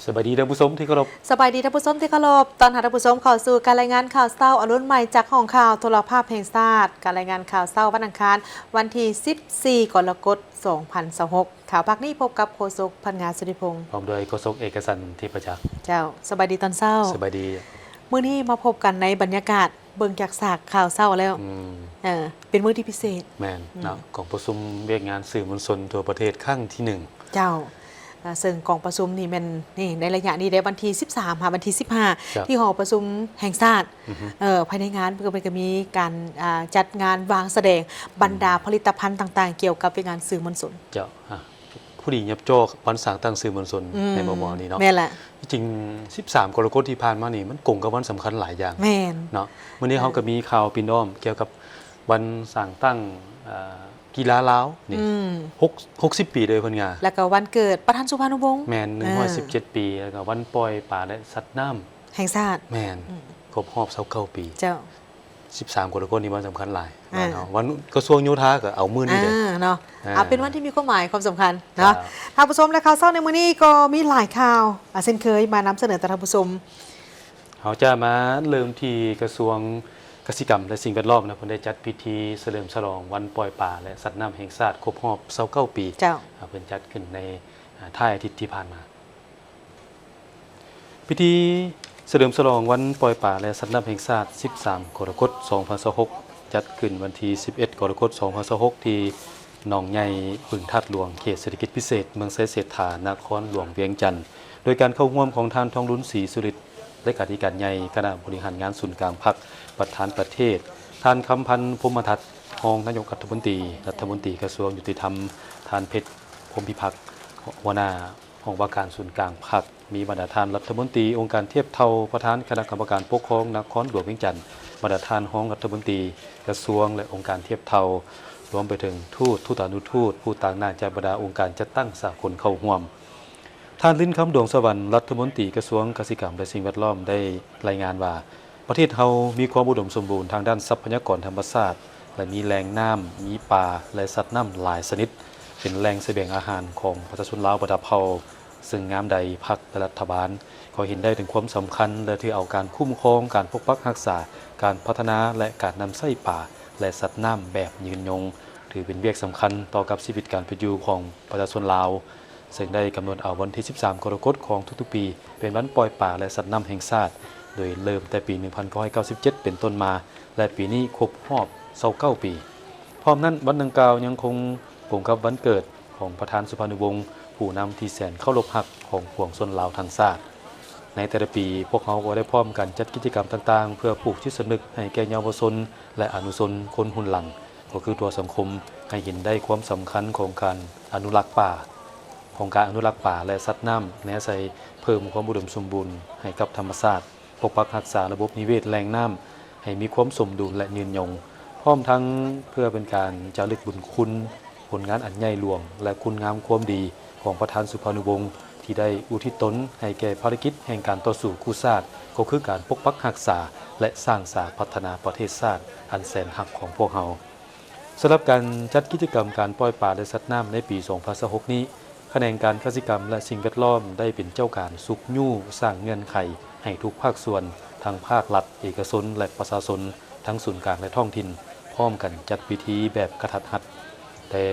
ສະບາຍດີທ່ານຜູ້ຊົມທີ່ເຄົາລົບ. ສະບາຍດີທ່ານຜູ້ຊົມທີ່ເຄົາລົບ. ຕ້ອນຮັບທ່ານຜູ້ຊົມເຂົ້າສູ່ການລາຍງານຂ່າວເຊົ້າອາລຸນໃໝ່ຈາກຫ້ອງຂ່າວໂທລະພາບແຫ່ງຊາດ. ການລາຍງານຂ່າວເຊົ້າວັນອັງຄານ ວັນທີສິບສີ່ ກໍລະກົດ ສອງພັນຊາວຫົກ. ຂ່າວພາກນີ້ພົບກັບໂຄສົກ ພັນງາ ສຸທິພົງ ພ້ອມດ້ວຍໂຄສົກ ເອກະສັນ ທິບປະຈັກ. ເຈົ້າ, ສະບາຍດີຕອນເຊົ້າ. ສະບາຍດີ. ມື້ນີ້ມາພົບກັນໃນບັນຍາກາດ ເບິ່ງຈາກສາກຂ່າວເຊົ້າແລ້ວ ອືມ ເອີ ເປັນມື້ທີ່ພິເສດ. ແມ່ນ ອືມ ເນາະ, ກອງປະຊຸມວຽກງານສື່ມວນຊົນທົ່ວປະເທດຄັ້ງທີໜຶ່ງ. ເຈົ້າ, ເຊິ່ງກອງປະຊຸມນີ້ແມ່ນ ນີ້ ໃນໄລຍະນີ້ໄດ້ ວັນທີສິບສາມຫາວັນທີສິບຫ້າ ເຈົ້າ ທີ່ຫໍປະຊຸມແຫ່ງຊາດ. ອືຮຶ ເອີ ພາຍໃນງານເພິ່ນກໍມີການ ອ່າ ຈັດງານວາງສະແດງບັນດາ ອືມ ຜະລິດຕະພັນຕ່າງໆ ກ່ຽວກັບວຽກງານສື່ມວນຊົນ. ເຈົ້າ, ອ່າ ພໍດີຫຍັບຈໍ້ວັນສ້າງຕັ້ງສື່ມວນຊົນ ອືມ ໃນມໍ່ໆນີ້ເນາະ. ແມ່ນລະ. ທີ່ຈິງ ສິບສາມ ກໍລະກົດທີ່ຜ່ານມານີ້ ມັນກົງກັບວັນສຳຄັນຫຼາຍຢ່າງ. ແມ່ນ. ເນາະ, ມື້ນີ້ເຮົາກໍມີຂ່າວປິ່ນອ້ອມກ່ຽວກັບວັນສ້າງຕັ້ງ ເອີ ກິລາລາວນີ້ ອືມ ຫົກ ຫົກສິບປີເດີເພິ່ນງາ. ແລ້ວກໍວັນເກີດປະທານສຸພານຸວົງ. ແມ່ນ, ເອີ ໜຶ່ງຮ້ອຍສິບເຈັດປີ, ແລ້ວກໍວັນປ່ອຍປາ ແລະ ສັດນ້ຳແຫ່ງຊາດ. ແມ່ນ, ອືມ ຄົບຮອບຊາວເກົ້າປີ. ເຈົ້າ. ສິບສາມ ກໍລະກົດນີ້ວັນສຳຄັນຫຼາຍ ອ່າ ເນາະ, ວັນກະຊວງໂຍທາກໍເອົາມື້ນີ້ເດ້ ອ່າ ເນາະ. ອ່າ ອ່າ ເປັນວັນທີ່ມີຄວາມໝາຍຄວາມສຳຄັນເນາະ. ເຈົ້າ. ທ່ານຜູ້ຊົມ ແລະ ຂ່າວເຊົ້າໃນມື້ນີ້ກໍມີຫຼາຍຂ່າວ ອາ ເຊັ່ນເຄີຍມານຳສະເໜີຕໍ່ທ່ານຜູ້ຊົມ. ເຮົາຈະມາເລີ່ມທີ່ກະຊວງກະສິກຳ ແລະ ສິ່ງແວດລ້ອມນະ, ເພິ່ນໄດ້ຈັດພິທີສະເຫຼີມສະຫຼອງວັນປ່ອຍປາ ແລະ ສັດນ້ຳແຫ່ງຊາດຄົບຮອບຊາວເກົ້າປີ. ເຈົ້າ. ອ່າ ເພິ່ນຈັດຂຶ້ນໃນ ອ່າ ທ້າຍອາທິດທີ່ຜ່ານມາ. ພິທີສະເຫຼີມສະຫຼອງວັນປ່ອຍປາ ແລະ ສັດນ້ຳແຫ່ງຊາດ ສິບສາມ ກໍລະກົດ ສອງພັນຊາວຫົກ ຈັດຂຶ້ນວັນທີ ສິບເອັດ ກໍລະກົດ ສອງພັນຊາວຫົກ ທີ່ໜອງໃຫຍ່ ບຶງທາດຫຼວງ ເຂດເສດຖະກິດພິເສດເມືອງໄຊເສດຖາ ນະຄອນຫຼວງວຽງຈັນ ໂດຍການເຂົ້າຮ່ວມຂອງທ່ານ ທອງລຸນ ສີສຸລິດ ເລຂາທິການໃຫຍ່ຄະນະບໍລິຫານງານສູນກາງພັກ, ປະທານປະເທດ, ທ່ານ ຄຳພັນ ພົມມະທັດ ຮອງນາຍົກລັດຖະມົນຕີ, ລັດຖະມົນຕີກະຊວງຍຸຕິທຳ, ທ່ານ ເພັດ ພົມພິພັກ ຫົວໜ້າຫ້ອງວ່າການສູນກາງພັກ, ມີບັນດາທ່ານລັດຖະມົນຕີ, ອົງການທຽບເທົ່າ, ປະທານຄະນະກຳມະການປົກຄອງນະຄອນຫຼວງວຽງຈັນ, ບັນດາທ່ານຮອງລັດຖະມົນຕີ, ກະຊວງ ແລະ ອົງການທຽບເທົ່າ, ລວມໄປເຖິງທູດ, ທູດານຸທູດ, ຜູ້ຕາງໜ້າຈາກບັນດາອົງການຈັດຕັ້ງສາກົນເຂົ້າຮ່ວມ. ທ່ານ ລິນຄຳ ດວງສະຫວັນ ລັດຖະມົນຕີກະຊວງກະສິກຳ ແລະ ສິ່ງແວດລ້ອມ ໄດ້ລາຍງານວ່າ ປະເທດເຮົາມີຄວາມອຸດົມສົມບູນທາງດ້ານຊັບພະຍາກອນທຳມະຊາດ ແລະ ມີແຫຼ່ງນ້ຳ, ມີປາ ແລະ ສັດນ້ຳຫຼາຍຊະນິດ ເປັນແຫຼ່ງສະບຽງອາຫານຂອງປະຊາຊົນລາວບັນດາເຜົ່າ, ເຊິ່ງຍາມໃດພັກ ແລະ ລັດຖະບານກໍເຫັນໄດ້ເຖິງຄວາມສຳຄັນ ແລະ ຖືເອົາການຄຸ້ມຄອງ, ການປົກປັກຮັກສາ, ການພັດທະນາ ແລະ ການນຳໃຊ້ປາ ແລະ ສັດນ້ຳແບບຍືນຍົງ ຖືເປັນວຽກສຳຄັນຕໍ່ກັບຊີວິດການເປັນຢູ່ຂອງປະຊາຊົນລາວ. ເຊິ່ງໄດ້ກຳນົດເອົາວັນທີ ສິບສາມ ກໍລະກົດ ຂອງທຸກໆປີ ເປັນວັນປ່ອຍປາ ແລະ ສັດນ້ຳແຫ່ງຊາດ, ໂດຍເລີ່ມແຕ່ປີ ໜຶ່ງພັນເກົ້າຮ້ອຍເກົ້າສິບເຈັດ ເປັນຕົ້ນມາ ແລະ ປີນີ້ຄົບຮອບ ຊາວເກົ້າ ປີ. ພ້ອມນັ້ນ, ວັນດັ່ງກ່າວຍັງຄົງກົງກັບວັນເກີດຂອງປະທານສຸພານຸວົງ, ຜູ້ນຳທີ່ແສນເຄົາລົບຮັກຂອງປວງຊົນລາວທັງຊາດ. ໃນແຕ່ລະປີ, ພວກເຮົາກໍໄດ້ພ້ອມກັນຈັດກິດຈະກຳຕ່າງໆ ເພື່ອປູກຈິດສຳນຶກໃຫ້ແກ່ເຍົາວະຊົນ ແລະ ອະນຸຊົນຄົນຮຸ່ນຫຼັງ, ກໍຄືທົ່ວສັງຄົມ ໃຫ້ເຫັນໄດ້ຄວາມສຳຄັນຂອງການອະນຸລັກປ່າ, ຂອງການອະນຸລັກປາ ແລະ ສັດນ້ຳ, ແນໃສ່ເພີ່ມຄວາມອຸດົມສົມບູນໃຫ້ກັບທຳມະຊາດ, ປົກປັກຮັກສາລະບົບນິເວດແຫຼ່ງນ້ຳໃຫ້ມີຄວາມສົມດຸນ ແລະ ຍືນຍົງ, ພ້ອມທັງເພື່ອເປັນການຈາລຶກບຸນຄຸນ, ຜົນງານອັນໃຫຍ່ຫຼວງ ແລະ ຄຸນງາມຄວາມດີຂອງປະທານສຸພານຸວົງ ທີ່ໄດ້ອຸທິດຕົນໃຫ້ແກ່ພາລະກິດແຫ່ງການຕໍ່ສູ້ກູ້ຊາດ, ກໍຄືການປົກປັກຮັກສາ ແລະ ສ້າງສາພັດທະນາປະເທດຊາດອັນແສນຮັກຂອງພວກເຮົາ. ສຳລັບການຈັດກິດຈະກຳການປ່ອຍປາ ແລະ ສັດນ້ຳໃນປີ ສອງພັນຊາວຫົກ ນີ້, ຂະແໜງການກະສິກຳ ແລະ ສິ່ງແວດລ້ອມ ໄດ້ເປັນເຈົ້າການຊຸກຍູ້ສ້າງເງື່ອນໄຂໃຫ້ທຸກພາກສ່ວນ, ທັງພາກລັດ, ເອກະຊົນ ແລະ ປະຊາຊົນ ທັງສູນກາງ ແລະ ທ້ອງຖິ່ນ ພ້ອມກັນຈັດພິທີແບບກະທັດຮັດ, ແຕ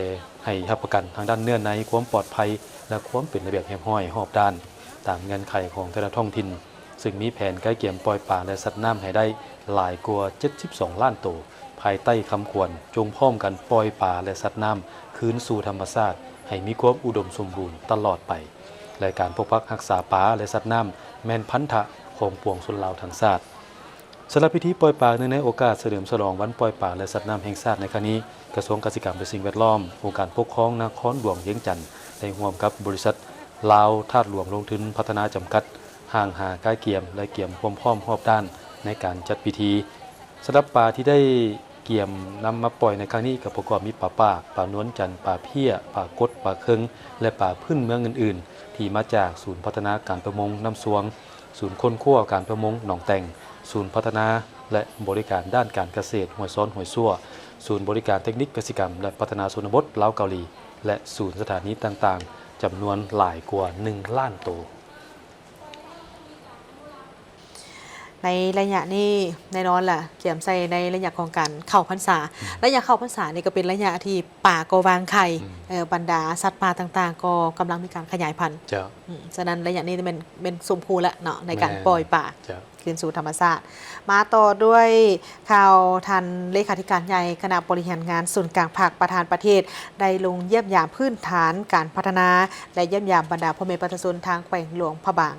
່ໃຫ້ຮັບປະກັນທາງດ້ານເນື້ອໃນ, ຄວາມປອດໄພ ແລະ ຄວາມເປັນລະບຽບຮຽບຮ້ອຍຮອບດ້ານ, ຕາມເງື່ອນໄຂຂອງແຕ່ລະທ້ອງຖິ່ນ, ເຊິ່ງມີແຜນກະກຽມປ່ອຍປາ ແລະ ສັດນ້ຳໃຫ້ໄດ້ຫຼາຍກວ່າ ເຈັດສິບສອງລ້ານໂຕ, ພາຍໃຕ້ຄຳຂວັນ ຈົ່ງພ້ອມກັນປ່ອຍປາ ແລະ ສັດນ້ຳຄືນສູ່ທຳມະຊາດ ໃຫ້ມີຄວາມອຸດົມສົມບູນຕະຫຼອດໄປ ແລະ ການປົກປັກຮັກສາປາ ແລະ ສັດນ້ຳ ແມ່ນພັນທະຂອງປວງຊົນລາວທັງຊາດ. ສຳລັບພິທີປ່ອຍປາເນື່ອງໃນໂອກາດສະເຫຼີມສະຫຼອງວັນປ່ອຍປາ ແລະ ສັດນ້ຳແຫ່ງຊາດໃນຄັ້ງນີ້, ກະຊວງກະສິກຳ ແລະ ສິ່ງແວດລ້ອມ, ອົງການປົກຄອງນະຄອນຫຼວງວຽງຈັນ ໄດ້ຮ່ວມກັບບໍລິສັດລາວທາດຫຼວງລົງທຶນພັດທະນາຈຳກັດ ຮ່າງຫາກະກຽມ ແລະ ກຽມຄວາມພ້ອມຮອບດ້ານໃນການຈັດພິທີ. ສຳລັບປາທີ່ໄດ້ກຽມນຳມາປ່ອຍໃນຄັ້ງນີ້ ກໍປະກອບມີປາປາກ, ປານວນຈັນ, ປາເພ້ຍ, ປາກົດ, ປາເຄິງ ແລະ ປາພື້ນເມືອງອື່ນໆ ທີ່ມາຈາກສູນພັດທະນາການປະມົງນ້ຳຊວງ, ສູນຄົ້ນຄວ້າການປະມົງໜອງແຕ່ງ, ສູນພັດທະນາ ແລະ ບໍລິການດ້ານການກະເສດຫ້ວຍຊ້ອນຫ້ວຍຊົ່ວ, ສູນບໍລິການເຕັກນິກກະສິກຳ ແລະ ພັດທະນາຊົນນະບົດລາວ-ເກົາຫຼີ ແລະ ສູນສະຖານີຕ່າງໆ ຈຳນວນຫຼາຍກວ່າໜຶ່ງລ້ານໂຕ. ໃນໄລຍະນີ້ແນ່ນອນລະ ກຽມໃສ່ໃນໄລຍະຂອງການເຂົ້າພັນສາ. ໄລຍະເຂົ້າພັນສານີ້ກໍເປັນໄລຍະທີ່ປາກໍວາງໄຂ່ ເອີ ບັນດາສັດປ່າຕ່າງໆກໍກຳລັງມີການຂະຫຍາຍພັນ. ເຈົ້າ. ອືມ ສະນັ້ນໄລຍະນີ້ແມ່ນ ແມ່ນສົມຄວນລະເນາະ ໃນການ ແມ່ນ ປ່ອຍປາ ເຈົ້າ ຄືນສູ່ທຳມະຊາດ. ມາຕໍ່ດ້ວຍຂ່າວ ທ່ານເລຂາທິການໃຫຍ່ຄະນະບໍລິຫານງານສູນກາງພັກ ປະທານປະເທດ ໄດ້ລົງຢ້ຽມຢາມພື້ນຖານການພັດທະນາ ແລະ ຢ້ຽມຢາມບັນດາພໍ່ແມ່ປະຊາຊົນທາງແຂວງຫຼວງພະບາງ.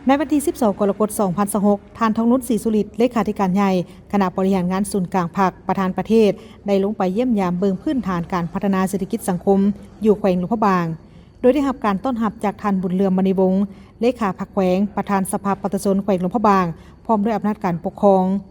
ໃນວັນທີສິບສອງ ກໍລະກົດ ສອງພັນຊາວຫົກ ທ່ານ ທອງລຸນ ສີສຸລິດ ເລຂາທິການໃຫຍ່ຄະນະບໍລິຫານງານສູນກາງພັກ ປະທານປະເທດ ໄດ້ລົງໄປຢ້ຽມຢາມເບິ່ງພື້ນຖານການພັດທະນາເສດຖະກິດສັງຄົມຢູ່ແຂວງຫຼວງພະບາງ. ໂດຍໄດ້ຮັບການຕ້ອນຮັບຈາກທ່ານ ບຸນເຫຼືອມ ມະນີວົງ ເລຂາພັກແຂວງ, ປະທານສະພາປະຊາຊົນແຂວງຫຼວງພະບາງ ພ້ອມດ້ວຍອຳນາດການປົກຄອງ.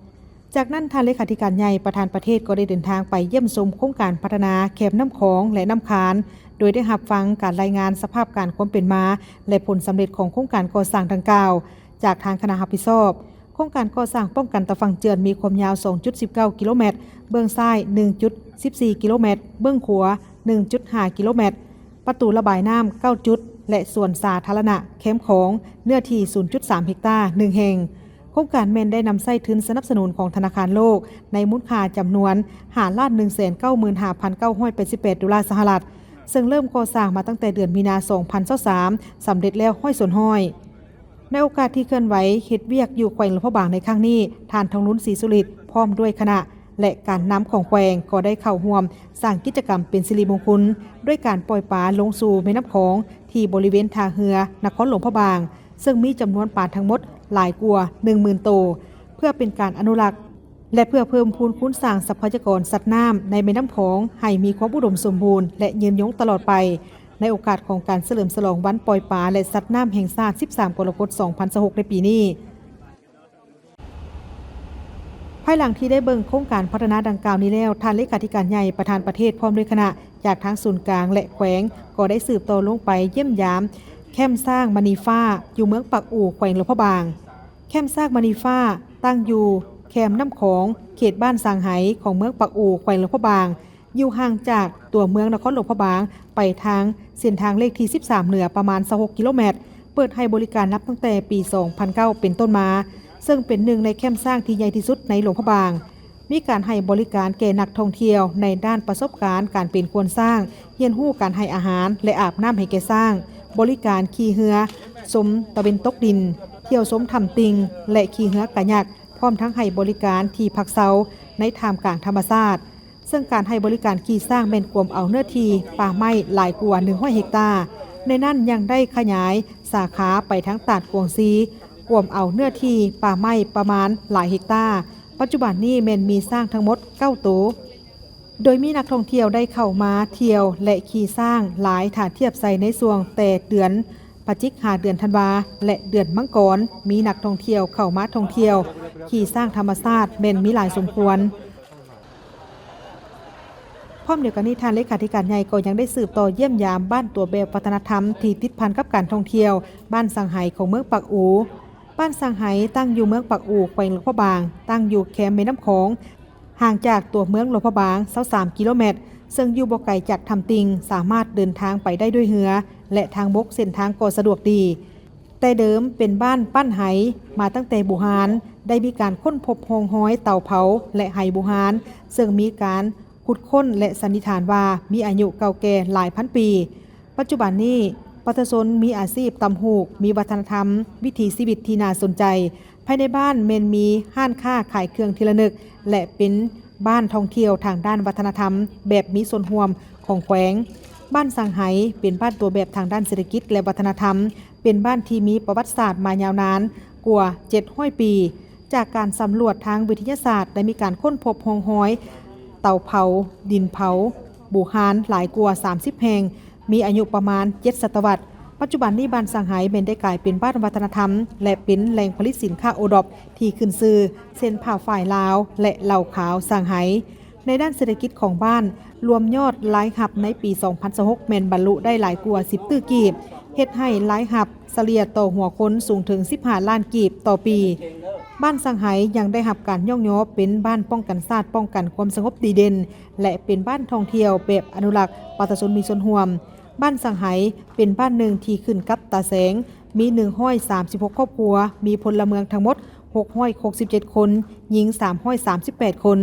ຈາກນັ້ນ ທ່ານເລຂາທິການໃຫຍ່ປະທານປະເທດກໍໄດ້ເດີນທາງໄປຢ້ຽມຊົມໂຄງການພັດທະນາແຄມນ້ຳຂອງ ແລະ ນ້ຳຄານ ໂດຍໄດ້ຮັບຟັງການລາຍງານສະພາບການຄວາມເປັນມາ ແລະ ຜົນສຳເລັດຂອງໂຄງການກໍ່ສ້າງດັ່ງກ່າວ ຈາກທາງຄະນະຮັບຜິດຊອບ. ໂຄງການກໍ່ສ້າງປ້ອງກັນຕາຝັ່ງເຈື່ອນມີຄວາມຍາວ ສອງຈຸດສິບເກົ້າ ກິໂລແມັດ, ເບື້ອງຊ້າຍ ໜຶ່ງຈຸດສິບສີ່ ກິໂລແມັດ, ເບື້ອງຂວາ ໜຶ່ງຈຸດຫ້າ ກິໂລແມັດ, ປະຕູລະບາຍນ້ຳ ເກົ້າຈຸດ ແລະ ສວນສາທາລະນະແຄມຂອງ ເນື້ອທີ່ ສູນຈຸດສາມ ເຮັກຕາ ໜຶ່ງແຫ່ງ. ໂຄງການແມ່ນໄດ້ນຳໃຊ້ທຶນສະໜັບສະໜູນຂອງທະນາຄານໂລກ ໃນມູນຄ່າຈຳນວນ ຫ້າລ້ານໜຶ່ງແສນເກົ້າໝື່ນຫ້າພັນເກົ້າຮ້ອຍແປດສິບແປດ ໂດລາສະຫະລັດ, ເຊິ່ງເລີ່ມກໍ່ສ້າງມາຕັ້ງແຕ່ເດືອນມີນາ ສອງພັນຊາວສາມ ສຳເລັດແລ້ວ ຮ້ອຍສ່ວນຮ້ອຍ. ໃນໂອກາດທີ່ເຄື່ອນໄຫວເຮັດວຽກຢູ່ແຂວງຫຼວງພະບາງໃນຄັ້ງນີ້, ທ່ານ ທອງລຸນ ສີສຸລິດ ພ້ອມດ້ວຍຄະນະ ແລະ ການນຳຂອງແຂວງ ກໍໄດ້ເຂົ້າຮ່ວມສ້າງກິດຈະກຳເປັນສິລິມົງຄຸນ ດ້ວຍການປ່ອຍປາລົງສູ່ແມ່ນ້ຳຂອງ ທີ່ບໍລິເວນທ່າເຮືອນະຄອນຫຼວງພະບາງ, ເຊິ່ງມີຈຳນວນປາທັງໝົດຫຼາຍກວ່າ ໜຶ່ງໝື່ນໂຕ, ເພື່ອເປັນການອະນຸລັກ ແລະ ເພື່ອເພີ່ມພູນຄູນສ້າງຊັບພະຍາກອນສັດນ້ຳໃນແມ່ນ້ຳຂອງໃຫ້ມີຄວາມອຸດົມສົມບູນ ແລະ ຍືນຍົງຕະຫຼອດໄປ. ໃນໂອກາດຂອງການສະເຫຼີມສະຫຼອງວັນປ່ອຍປາ ແລະ ສັດນ້ຳແຫ່ງຊາດ ສິບສາມ ກໍລະກົດ ສອງພັນຊາວຫົກ ໃນປີນີ້. ພາຍຫຼັງທີ່ໄດ້ເບິ່ງໂຄງການພັດທະນາດັ່ງກ່າວນີ້ແລ້ວ, ທ່ານເລຂາທິການໃຫຍ່ປະທານປະເທດ ພ້ອມດ້ວຍຄະນະຈາກທາງສູນກາງ ແລະ ແຂວງ ກໍໄດ້ສືບຕໍ່ລົງໄປຢ້ຽມຢາມແຄມຊ້າງມະນີຟ້າ ຢູ່ເມືອງປາກອູ່ ແຂວງຫຼວງພະບາງ. ແຄມຊ້າງມະນີຟ້າ ຕັ້ງຢູ່ແຄມນ້ຳຂອງ ເຂດບ້ານສາງໄຫ ຂອງເມືອງປາກອູ່ ແຂວງຫຼວງພະບາງ, ຢູ່ຫ່າງຈາກຕົວເມືອງນະຄອນຫຼວງພະບາງ ໄປທາງເສັ້ນທາງເລກທີສິບສາມເໜືອປະມານຊາວຫົກກິໂລແມັດ, ເປີດໃຫ້ບໍລິການນັບຕັ້ງແຕ່ປີສອງພັນເກົ້າເປັນຕົ້ນມາ, ເຊິ່ງເປັນໜຶ່ງໃນແຄມຊ້າງທີ່ໃຫຍ່ທີ່ສຸດໃນຫຼວງພະບາງ. ມີການໃຫ້ບໍລິການແກ່ນັກທ່ອງທ່ຽວໃນດ້ານປະສົບການການເປັນຂວນຊ້າງ, ຮຽນຮູ້ການໃຫ້ອາຫານ ແລະ ອາບນ້ຳໃຫ້ແກ່ຊ້າງ, ບໍລິການຂີ່ເຮືອຊົມຕາເວັນຕົກດິນ, ທ່ຽວຊົມຖ້ຳຕິ່ງ ແລະ ຂີ່ເຮືອກາຍັກ, ພ້ອມທັງໃຫ້ບໍລິການທີ່ພັກເຊົາໃນທ່າມກາງທຳມະຊາດ. ເຊິ່ງການໃຫ້ບໍລິການຂີ່ຊ້າງແມ່ນກວມເອົາເນື້ອທີ່ປ່າໄມ້ຫຼາຍກວ່າໜຶ່ງຮ້ອຍເຮັກຕາ, ໃນນັ້ນຍັງໄດ້ຂະຫຍາຍສາຂາໄປທາງຕາດກວາງຊີ, ກວມເອົາເນື້ອທີ່ປ່າໄມ້ປະມານຫຼາຍເຮັກຕາ. ປັດຈຸບັນນີ້ແມ່ນມີຊ້າງທັງໝົດເກົ້າໂຕ, ໂດຍມີນັກທ່ອງທ່ຽວໄດ້ເຂົ້າມາທ່ຽວ ແລະ ຂີ່ຊ້າງຫຼາຍ ຖ້າທຽບໃສ່ໃນຊ່ວງແຕ່ເດືອນພະຈິກ ຫາເດືອນທັນວາ ແລະ ເດືອນມັງກອນ, ມີນັກທ່ອງທ່ຽວເຂົ້າມາທ່ອງທ່ຽວຂີ່ຊ້າງທຳມະຊາດແມ່ນມີຫຼາຍສົມຄວນ. ພ້ອມດຽວກັນນີ້, ທ່ານເລຂາທິການໃຫຍ່ກໍຍັງໄດ້ສືບຕໍ່ຢ້ຽມຢາມບ້ານຕົວແບບວັດທະນະທຳທີ່ຕິດພັນກັບການທ່ອງທ່ຽວ ບ້ານສັງໄຫ ຂອງເມືອງປາກອູ. ບ້ານສັງໄຫຕັ້ງຢູ່ເມືອງປາກອູ ແຂວງຫຼວງພະບາງ, ຕັ້ງຢູ່ແຄມແມ່ນ້ຳຂອງ, ຫ່າງຈາກຕົວເມືອງຫຼວງພະບາງຊາວສາມກິໂລແມັດ, ເຊິ່ງຢູ່ບໍ່ໄກຈາກຖ້ຳຕິ່ງ, ສາມາດເດີນທາງໄປໄດ້ດ້ວຍເຮືອ ແລະ ທາງບົກເສັ້ນທາງກໍສະດວກດີ. ແຕ່ເດີມເປັນບ້ານປັ້ນໄຫມາຕັ້ງແຕ່ບູຮານ, ໄດ້ມີການຄົ້ນພົບຮ່ອງຮອຍເຕົາເຜົາ ແລະ ໄຫບູຮານ, ເຊິ່ງມີການຂຸດຄົ້ນ ແລະ ສັນນິຖານວ່າມີອາຍຸເກົ່າແກ່ຫຼາຍພັນປີ. ປັດຈຸບັນນີ້ ປະຊາຊົນມີອາຊີບຕ່ຳຫູກ, ມີວັດທະນະທຳ, ວິຖີຊີວິດທີ່ໜ້າສົນໃຈ. ພາຍໃນບ້ານແມ່ນມີຮ້ານຄ້າຂາຍເຄື່ອງທີ່ລະນຶກ ແລະ ເປັນ ບ້ານທ່ອງທ່ຽວທາງດ້ານວັດທະນະທຳແບບມີສ່ວນຮ່ວມຂອງແຂວງ. ບ້ານສັງໄຫເປັນບ້ານຕົວແບບທາງດ້ານເສດຖະກິດ ແລະ ວັດທະນະທຳ, ເປັນບ້ານທີ່ມີປະຫວັດສາດມາຍາວນານກວ່າເຈັດຮ້ອຍປີ. ຈາກການສຳຫຼວດທາງວິທະຍາສາດ ໄດ້ມີການຄົ້ນພົບຮ່ອງຮອຍເຕົາເຜົາ, ດິນເຜົາ, ບູຮານຫຼາຍກວ່າສາມສິບແຫ່ງ, ມີອາຍຸປະມານເຈັດສະຕະວັດ. ປັດຈຸບັນນີ້ ບ້ານສັງໄຫແມ່ນໄດ້ກາຍເປັນບ້ານວັດທະນະທຳ ແລະ ເປັນແຫຼ່ງຜະລິດສິນຄ້າໂອດອບທີ່ຂຶ້ນຊື່ ເຊັ່ນ ຜ້າຝ້າຍລາວ ແລະ ເຫຼົ້າຂາວສັງໄຫ. ໃນດ້ານເສດຖະກິດຂອງບ້ານ, ລວມຍອດລາຍຮັບໃນປີສອງພັນຊາວຫົກ ແມ່ນບັນລຸໄດ້ຫຼາຍກວ່າສິບຕື້ກີບ, ເຮັດໃຫ້ລາຍຮັບສະເລ່ຍຕໍ່ຫົວຄົນສູງເຖິງສິບຫ້າລ້ານກີບຕໍ່ປີ. ບ້ານສັງໄຫຍັງໄດ້ຮັບການຍ້ອງຍໍເປັນບ້ານປ້ອງກັນຊາດ, ປ້ອງກັນຄວາມສະຫງົບດີເດັ່ນ ແລະ ເປັນບ້ານທ່ອງທ່ຽວແບບອະນຸລັກ, ປະຊາຊົນມີສ່ວນຮ່ວມ. ບ້ານສັງໄຫເປັນບ້ານໜຶ່ງທີ່ຂຶ້ນກັບຕາແສງ ມີໜຶ່ງຮ້ອຍສາມສິບຫົກຄອບຄົວ, ມີພົນລະເມືອງທັງໝົດຫົກຮ້ອຍຫົກສິບເຈັດຄົນ, ຍິງສາມຮ້ອຍສາມສິບແປດຄົນ.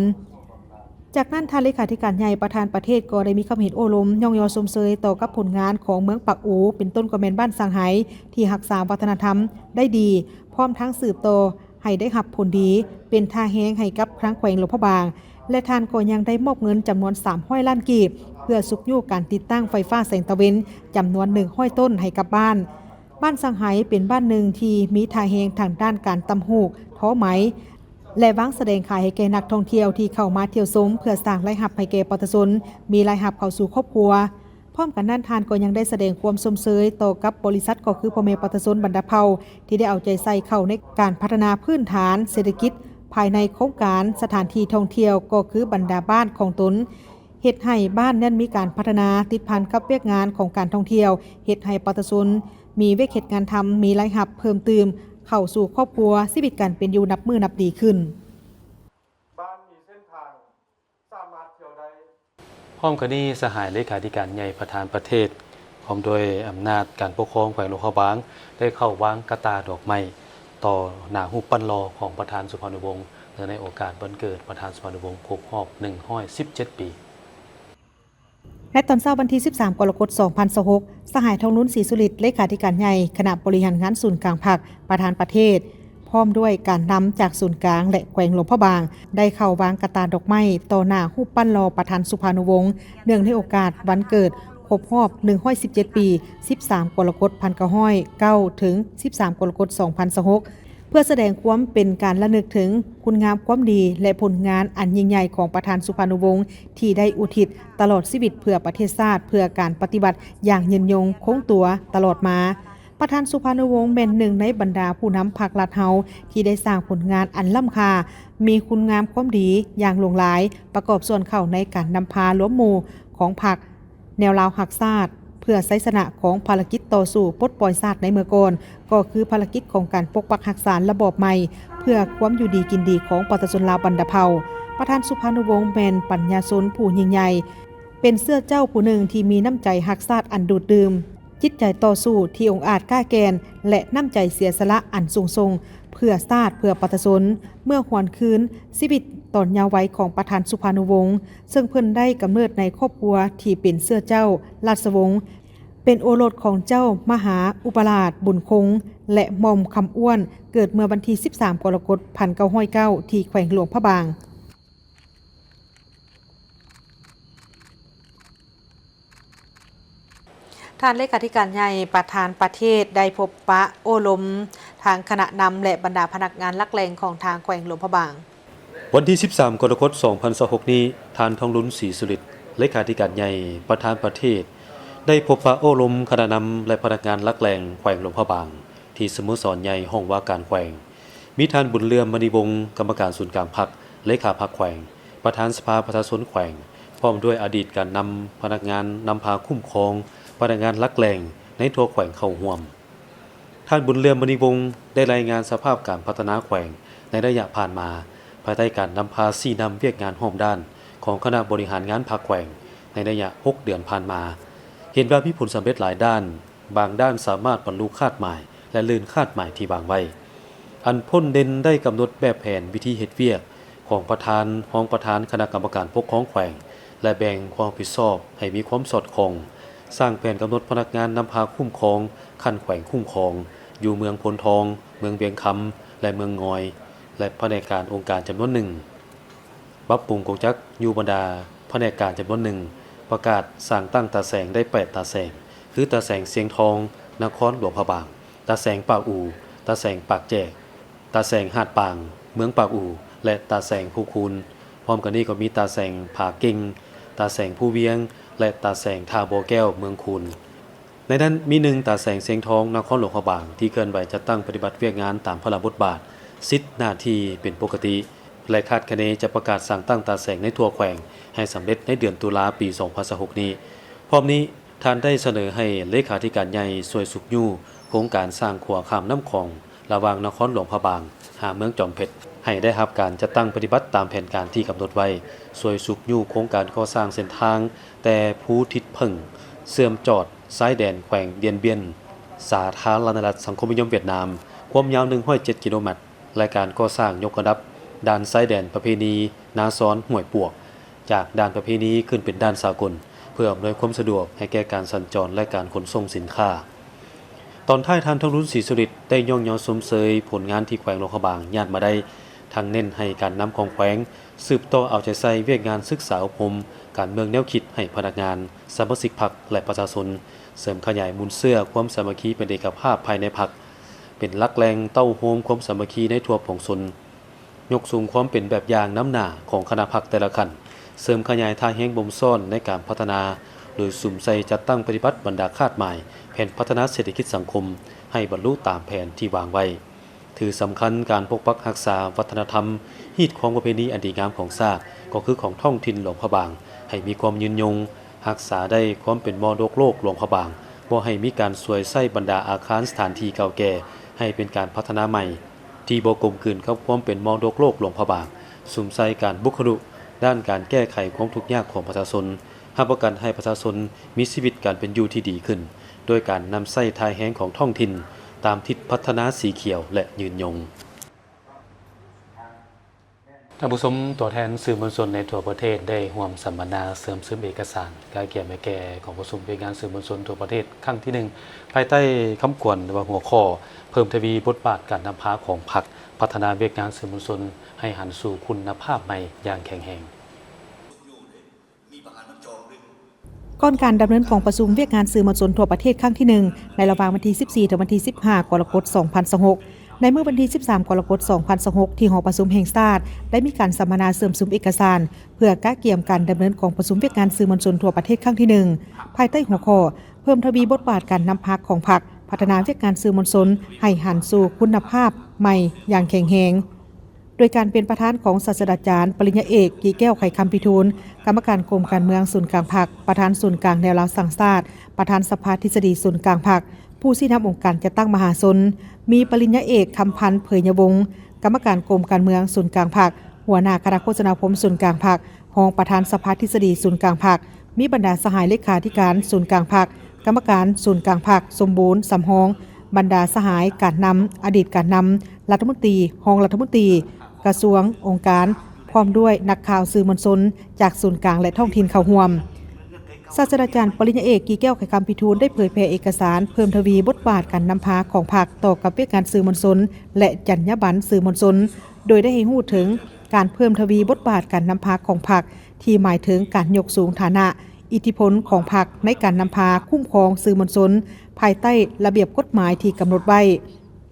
ຈາກນັ້ນ, ທ່ານເລຂາທິການໃຫຍ່ປະທານປະເທດກໍໄດ້ມີຄຳເຫັນໂອ້ລົມຍ້ອງຍໍຊົມເຊີຍຕໍ່ກັບຜົນງານຂອງເມືອງປາກອູ, ເປັນຕົ້ນກໍແມ່ນບ້ານຊ່າງໄຮ ທີ່ຮັກສາວັດທະນະທຳໄດ້ດີ, ພ້ອມທັງສືບຕໍ່ໃຫ້ໄດ້ຮັບຜົນດີ, ເປັນທ່າແຮງໃຫ້ກັບທາງແຂວງຫຼວງພະບາງ ແລະ ທ່ານກໍຍັງໄດ້ມອບເງິນຈຳນວນສາມຮ້ອຍລ້ານກີບ ເພື່ອຊຸກຍູ້ການຕິດຕັ້ງໄຟຟ້າແສງຕາເວັນຈຳນວນໜຶ່ງຮ້ອຍຕົ້ນໃຫ້ກັບບ້ານ. ບ້ານຊ່າງໄຮເປັນບ້ານໜຶ່ງທີ່ມີທ່າແຮງທາງດ້ານການຕ່ຳຫູກ, ທໍໄໝ ແລະ ວາງສະແດງຂາຍໃຫ້ແກ່ນັກທ່ອງທ່ຽວທີ່ເຂົ້າມາທ່ຽວຊົມ ເພື່ອສ້າງລາຍຮັບໃຫ້ແກ່ປະຊາຊົນ, ມີລາຍຮັບເຂົ້າສູ່ຄອບຄົວ. ພ້ອມກັນນັ້ນ, ທ່ານກໍຍັງໄດ້ສະແດງຄວາມຊົມເຊີຍຕໍ່ກັບບໍລິສັດ ກໍຄືພໍ່ແມ່ປະຊາຊົນບັນດາເຜົ່າ ທີ່ໄດ້ເອົາໃຈໃສ່ເຂົ້າໃນການພັດທະນາພື້ນຖານເສດຖະກິດພາຍໃນໂຄງການສະຖານທີ່ທ່ອງທ່ຽວ ກໍຄືບັນດາບ້ານຂອງຕົນ, ເຮັດໃຫ້ບ້ານນັ້ນມີການພັດທະນາຕິດພັນກັບວຽກງານຂອງການທ່ອງທ່ຽວ, ເຮັດໃຫ້ປະຊາຊົນມີວຽກເຮັດງານທຳ, ມີລາຍຮັບເພີ່ມຕື່ມເຂົ້າສູ່ຄອບຄົວ, ຊີວິດການເປັນຢູ່ນັບມື້ນັບດີຂຶ້ນ. ບ້ານມີເສັ້ນທາງ ສາມາດທ່ຽວໄດ້. ພ້ອມກັນນີ້, ສະຫາຍເລຂາທິການໃຫຍ່ປະທານປະເທດ ພ້ອມດ້ວຍອຳນາດການປົກຄອງແຂວງຫຼວງພະບາງ ໄດ້ເຂົ້າວາງກະຕ່າດອກໄມ້ຕໍ່ໜ້າຮູບປັ້ນຫຼໍ່ຂອງປະທານສຸພານຸວົງ ເນື່ອງໃນໂອກາດວັນເກີດປະທານສຸພານຸວົງຄົບຮອບໜຶ່ງຮ້ອຍສິບເຈັດປີ. ໃນຕອນເຊົ້າວັນທີສິບສາມ ກໍລະກົດ ສອງພັນຊາວຫົກ, ສະຫາຍ ທອງລຸນ ສີສຸລິດ ເລຂາທິການໃຫຍ່ຄະນະບໍລິຫານງານສູນກາງພັກ ປະທານປະເທດ ພ້ອມດ້ວຍການນຳຈາກສູນກາງ ແລະ ແຂວງຫຼວງພະບາງ ໄດ້ເຂົ້າວາງກະຕ່າດອກໄມ້ຕໍ່ໜ້າຮູບປັ້ນຫຼໍ່ປະທານສຸພານຸວົງ ເນື່ອງໃນໂອກາດວັນເກີດຄົບຮອບໜຶ່ງຮ້ອຍສິບເຈັດປີ ສິບສາມ ກໍລະກົດ ພັນເກົ້າຮ້ອຍເກົ້າ ເຖິງ ສິບສາມ ກໍລະກົດ ສອງພັນຊາວຫົກ ເພື່ອສະແດງຄວາມເປັນການລະນຶກເຖິງຄຸນງາມຄວາມດີ ແລະ ຜົນງານອັນຍິ່ງໃຫຍ່ຂອງປະທານສຸພານຸວົງ ທີ່ໄດ້ອຸທິດຕະຫຼອດຊີວິດເພື່ອປະເທດຊາດ, ເພື່ອການປະຕິວັດຢ່າງຍືນຍົງຄົງຕົວຕະຫຼອດມາ. ປະທານສຸພານຸວົງແມ່ນໜຶ່ງໃນບັນດາຜູ້ນຳພັກລັດເຮົາ ທີ່ໄດ້ສ້າງຜົນງານອັນລ້ຳຄ່າ, ມີຄຸນງາມຄວາມດີຢ່າງຫຼວງຫຼາຍ, ປະກອບສ່ວນເຂົ້າໃນການນຳພາລວມໝູ່ຂອງພັກ ແນວລາວຮັກຊາດ ເພື່ອໄຊຊະນະຂອງພາລະກິດຕໍ່ສູ້ປົດປ່ອຍຊາດໃນເມື່ອກ່ອນ, ກໍຄືພາລະກິດຂອງການປົກປັກຮັກສາລະບອບໃໝ່ ເພື່ອຄວາມຢູ່ດີກິນດີຂອງປະຊາຊົນລາວບັນດາເຜົ່າ. ປະທານສຸພານຸວົງແມ່ນປັນຍາຊົນຜູ້ຍິ່ງໃຫຍ່, ເປັນເຊື້ອເຈົ້າຜູ້ໜຶ່ງທີ່ມີນ້ຳໃຈຮັກຊາດອັນດູດດື່ມ, ຈິດໃຈຕໍ່ສູ້ທີ່ອົງອາດກ້າແກ່ນ ແລະ ນ້ຳໃຈເສຍສະຫຼະອັນສູງສົ່ງເພື່ອຊາດ, ເພື່ອປະຊາຊົນ. ເມື່ອຫວນຄືນຊີວິດຕອນເຍົາໄວຂອງປະທານສຸພານຸວົງ, ເຊິ່ງເພິ່ນໄດ້ກຳເນີດໃນຄອບຄົວທີ່ເປັນເຊື້ອເຈົ້າລາຊະວົງ, ເປັນໂອລົດຂອງເຈົ້າມະຫາອຸປະລາດບຸນຄົງ ແລະ ໝ່ອມຄຳອ້ວນ, ເກີດເມື່ອວັນທີສິບສາມ ກໍລະກົດ ພັນເກົ້າຮ້ອຍເກົ້າ ທີ່ແຂວງຫຼວງພະບາງ. ທ່ານເລຂາທິການໃຫຍ່ປະທານປະເທດໄດ້ພົບປະໂອ້ລົມທາງຄະນະນຳ ແລະ ບັນດາພະນັກງານຫຼັກແຫຼ່ງຂອງທາງແຂວງຫຼວງພະບາງ. ວັນທີສິບສາມ ກໍລະກົດ ສອງພັນຊາວຫົກນີ້, ທ່ານ ທອງລຸນ ສີສຸລິດ ເລຂາທິການໃຫຍ່ປະທານປະເທດ ໄດ້ພົບປະໂອ້ລົມຄະນະນຳ ແລະ ພະນັກງານຫຼັກແຫຼ່ງແຂວງຫຼວງພະບາງ ທີ່ສະໂມສອນໃຫຍ່ຫ້ອງວ່າການແຂວງ. ມີທ່ານ ບຸນເຫຼືອມ ມະນີວົງ ກຳມະການສູນກາງພັກ, ເລຂາພັກແຂວງ, ປະທານສະພາປະຊາຊົນແຂວງ, ພ້ອມດ້ວຍອະດີດການນຳ, ພະນັກງານນຳພາຄຸ້ມຄອງ, ພະນັກງານຫຼັກແຫຼ່ງໃນທົ່ວແຂວງເຂົ້າຮ່ວມ. ທ່ານ ບຸນເຫຼືອມ ມະນີວົງ ໄດ້ລາຍງານສະພາບການພັດທະນາແຂວງໃນໄລຍະຜ່ານມາ, ພາຍໃຕ້ການນຳພາຊີ້ນຳວຽກງານຮອບດ້ານຂອງຄະນະບໍລິຫານງານພັກແຂວງໃນໄລຍະຫົກເດືອນຜ່ານມາ, ເຫັນວ່າມີຜົນສຳເລັດຫຼາຍດ້ານ, ບາງດ້ານສາມາດບັນລຸຄາດໝາຍ ແລະ ເລີນຄາດໝາຍທີ່ວາງໄວ້. ອັນພົ້ນເດັ່ນໄດ້ກຳນົດແບບແຜນວິທີເຮັດວຽກຂອງປະທານ, ຮອງປະທານຄະນະກຳມະການປົກຄອງແຂວງ ແລະ ແບ່ງຄວາມຮັບຜິດຊອບໃຫ້ມີຄວາມສອດຄ່ອງ, ສ້າງແຜນກຳນົດພະນັກງານນຳພາຄຸ້ມຄອງຂັ້ນແຂວງຄຸ້ມຄອງຢູ່ເມືອງໂພນທອງ, ເມືອງວຽງຄຳ ແລະ ເມືອງງອຍ ແລະ ພະແນກການອົງການຈຳນວນໜຶ່ງ. ປັບປຸງກົງຈັກຢູ່ບັນດາພະແນກການຈຳນວນໜຶ່ງ, ປະກາດສ້າງຕັ້ງຕາແສງໄດ້ແປດຕາແສງ ຄື ຕາແສງຊຽງທອງ ນະຄອນຫຼວງພະບາງ, ຕາແສງປາກອູ, ຕາແສງປາກແຈກ, ຕາແສງຫາດປາງ ເມືອງປາກອູ ແລະ ຕາແສງພູຄູນ. ພ້ອມກັນນີ້ກໍມີຕາແສງຜາເກັງ, ຕາແສງພູວຽງ ແລະ ຕາແສງທ່າບໍ່ແກ້ວ ເມືອງຄູນ. ໃນນັ້ນມີໜຶ່ງ ຕາແສງຊຽງທອງ ນະຄອນຫຼວງພະບາງ ທີ່ເຄື່ອນໄຫວຈັດຕັ້ງປະຕິບັດວຽກງານຕາມພາລະບົດບາດ, ສິດ, ໜ້າທີ່ເປັນປົກກະຕິ ແລະ ຄາດຄະເນຈະປະກາດສ້າງຕັ້ງຕາແສງໃນທົ່ວແຂວງໃຫ້ສຳເລັດໃນເດືອນຕຸລາ ປີສອງພັນຊາວຫົກນີ້. ພ້ອມນີ້, ທ່ານໄດ້ສະເໜີໃຫ້ເລຂາທິການໃຫຍ່ຊ່ວຍຊຸກຍູ້ໂຄງການສ້າງຂົວຂ້າມນ້ຳຂອງ ລະຫວ່າງນະຄອນຫຼວງພະບາງຫາເມືອງຈອມເພັດ ໃຫ້ໄດ້ຮັບການຈັດຕັ້ງປະຕິບັດຕາມແຜນການທີ່ກຳນົດໄວ້, ຊ່ວຍຊຸກຍູ້ໂຄງການກໍ່ສ້າງເສັ້ນທາງແຕ່ພູທິດເຜິ້ງ ເຊື່ອມຈອດຊາຍແດນແຂວງດຽນບຽນ ສາທາລະນະລັດສັງຄົມນິຍົມຫວຽດນາມ ຄວາມຍາວໜຶ່ງຮ້ອຍເຈັດກິໂລແມັດ ແລະ ການກໍ່ສ້າງຍົກລະດັບດ່ານຊາຍແດນປະເພນີນາຊອນຫ້ວຍປວກ ຈາກດ່ານປະເພນີຂຶ້ນເປັນດ່ານສາກົນ ເພື່ອອຳນວຍຄວາມສະດວກໃຫ້ແກ່ການສັນຈອນ ແລະ ການຂົນສົ່ງສິນຄ້າ. ຕອນທ້າຍ ທ່ານ ທອງລຸນ ສີສຸລິດ ໄດ້ຍ້ອງຍໍຊົມເຊີຍຜົນງານທີ່ແຂວງຫຼວງພະບາງຍາດມາໄດ້, ທັງເນັ້ນໃຫ້ການນຳຂອງແຂວງສືບຕໍ່ເອົາໃຈໃສ່ວຽກງານສຶກສາອົບຮົມການເມືອງແນວຄິດໃຫ້ພະນັກງານ, ສະມາຊິກພັກ ແລະ ປະຊາຊົນ, ເສີມຂະຫຍາຍມູນເຊື້ອຄວາມສາມັກຄີເປັນເອກະພາບພາຍໃນພັກ, ເປັນຫຼັກແຫຼ່ງເຕົ້າໂຮມຄວາມສາມັກຄີໃນທົ່ວປວງຊົນ, ຍົກສູງຄວາມເປັນແບບຢ່າງນຳໜ້າຂອງຄະນະພັກແຕ່ລະຂັ້ນ, ເສີມຂະຫຍາຍທ່າແຮງບົ່ມຊ້ອນໃນການພັດທະນາ ໂດຍສຸມໃສ່ຈັດຕັ້ງປະຕິບັດບັນດາຄາດໝາຍແຜນພັດທະນາເສດຖະກິດສັງຄົມໃຫ້ບັນລຸຕາມແຜນທີ່ວາງໄວ້. ຖືສຳຄັນການປົກປັກຮັກສາວັດທະນະທຳ, ຮີດຄອງປະເພນີອັນດີງາມຂອງຊາດ, ກໍຄືຂອງທ້ອງຖິ່ນຫຼວງພະບາງ, ໃຫ້ມີຄວາມຍືນຍົງ, ຮັກສາໄດ້ຄວາມເປັນມໍລະດົກໂລກຫຼວງພະບາງ, ບໍ່ໃຫ້ມີການສວຍໃຊ້ບັນດາອາຄານສະຖານທີ່ເກົ່າແກ່ໃຫ້ເປັນການພັດທະນາໃໝ່ ທີ່ບໍ່ກົມກືນກັບຄວາມເປັນມໍລະດົກໂລກຫຼວງພະບາງ, ສຸມໃສ່ການບຸກຄະລຸດ້ານການແກ້ໄຂຄວາມທຸກຍາກຂອງປະຊາຊົນ, ຮັບປະກັນໃຫ້ປະຊາຊົນມີຊີວິດການເປັນຢູ່ທີ່ດີຂຶ້ນ ໂດຍການນຳໃຊ້ທ່າແຮງຂອງທ້ອງຖິ່ນ ຕາມທິດພັດທະນາສີຂຽວ ແລະ ຍືນຍົງ. ທ່ານຜູ້ຊົມ, ຕົວແທນສື່ມວນຊົນໃນທົ່ວປະເທດໄດ້ຮ່ວມສຳມະນາເຊື່ອມຊຶມເອກະສານກະກຽມໃຫ້ແກ່ກອງປະຊຸມວຽກງານສື່ມວນຊົນທົ່ວປະເທດຄັ້ງທີໜຶ່ງ ພາຍໃຕ້ຄຳຂວັນ ຫຼືວ່າຫົວຂໍ້ ເພີ່ມທະວີບົດບາດການນຳພາຂອງພັກ, ພັດທະນາວຽກງານສື່ມວນຊົນໃຫ້ຫັນສູ່ຄຸນນະພາບໃໝ່ຢ່າງແຂງແຮງ. ກ່ອນການດຳເນີນກອງປະຊຸມວຽກງານສື່ມວນຊົນທົ່ວປະເທດຄັ້ງທີໜຶ່ງ ໃນລະຫວ່າງວັນທີສິບສີ່ ເຖິງວັນທີສິບຫ້າ ກໍລະກົດ ສອງພັນຊາວຫົກ ໃນມື້ວັນທີສິບສາມ ກໍລະກົດ ສອງພັນຊາວຫົກ ທີ່ຫໍປະຊຸມແຫ່ງຊາດ ໄດ້ມີການສຳມະນາເຊື່ອມຊຶມເອກະສານ ເພື່ອກະກຽມການດຳເນີນກອງປະຊຸມວຽກງານສື່ມວນຊົນທົ່ວປະເທດຄັ້ງທີໜຶ່ງ ພາຍໃຕ້ຫົວຂໍ້ ເພີ່ມທະວີບົດບາດການນຳພາຂອງພັກ, ພັດທະນາວຽກງານສື່ມວນຊົນໃຫ້ຫັນສູ່ຄຸນນະພາບໃໝ່ຢ່າງແຂງແຮງ. ໂດຍການເປັນປະທານຂອງສາດສະດາຈານປະລິນຍາເອກ ກິແກ້ວ ໄຂຄຳພິທູນ ກຳມະການກົມການເມືອງສູນກາງພັກ, ປະທານສູນກາງແນວລາວສ້າງຊາດ, ປະທານສະພາທິດສະດີສູນກາງພັກ, ຜູ້ຊີ້ນຳອົງການຈັດຕັ້ງມະຫາຊົນ, ມີປະລິນຍາເອກ ຄຳພັນ ເຜີຍຍະວົງ ກຳມະການກົມການເມືອງສູນກາງພັກ, ຫົວໜ້າຄະນະໂຄສະນາອົບຮົມສູນກາງພັກ, ຮອງປະທານສະພາທິດສະດີສູນກາງພັກ, ມີບັນດາສະຫາຍເລຂາທິການສູນກາງພັກ, ກຳມະການສູນກາງພັກ ສົມບູນ ສຳຮອງ, ບັນດາສະຫາຍການນຳ, ອະດີດການນຳ, ລັດຖະມົນຕີ, ຮອງລັດຖະມົນຕີ, ກະຊວງ, ອົງການ, ພ້ອມດ້ວຍນັກຂ່າວສື່ມວນຊົນຈາກສູນກາງ ແລະ ທ້ອງຖິ່ນເຂົ້າຮ່ວມ. ສາດສະດາຈານປະລິນຍາເອກ ກິແກ້ວ ໄຂຄຳພິທູນ ໄດ້ເຜີຍແຜ່ເອກະສານເພີ່ມທະວີບົດບາດການນຳພາຂອງພັກຕໍ່ກັບວຽກງານສື່ມວນຊົນ ແລະ ຈັນຍາບັນສື່ມວນຊົນ, ໂດຍໄດ້ໃຫ້ຮູ້ເຖິງການເພີ່ມທະວີບົດບາດການນຳພາຂອງພັກ ທີ່ໝາຍເຖິງການຍົກສູງຖານະ, ອິດທິພົນຂອງພັກໃນການນຳພາຄຸ້ມຄອງສື່ມວນຊົນ ພາຍໃຕ້ລະບຽບກົດໝາຍທີ່ກຳນົດໄວ້.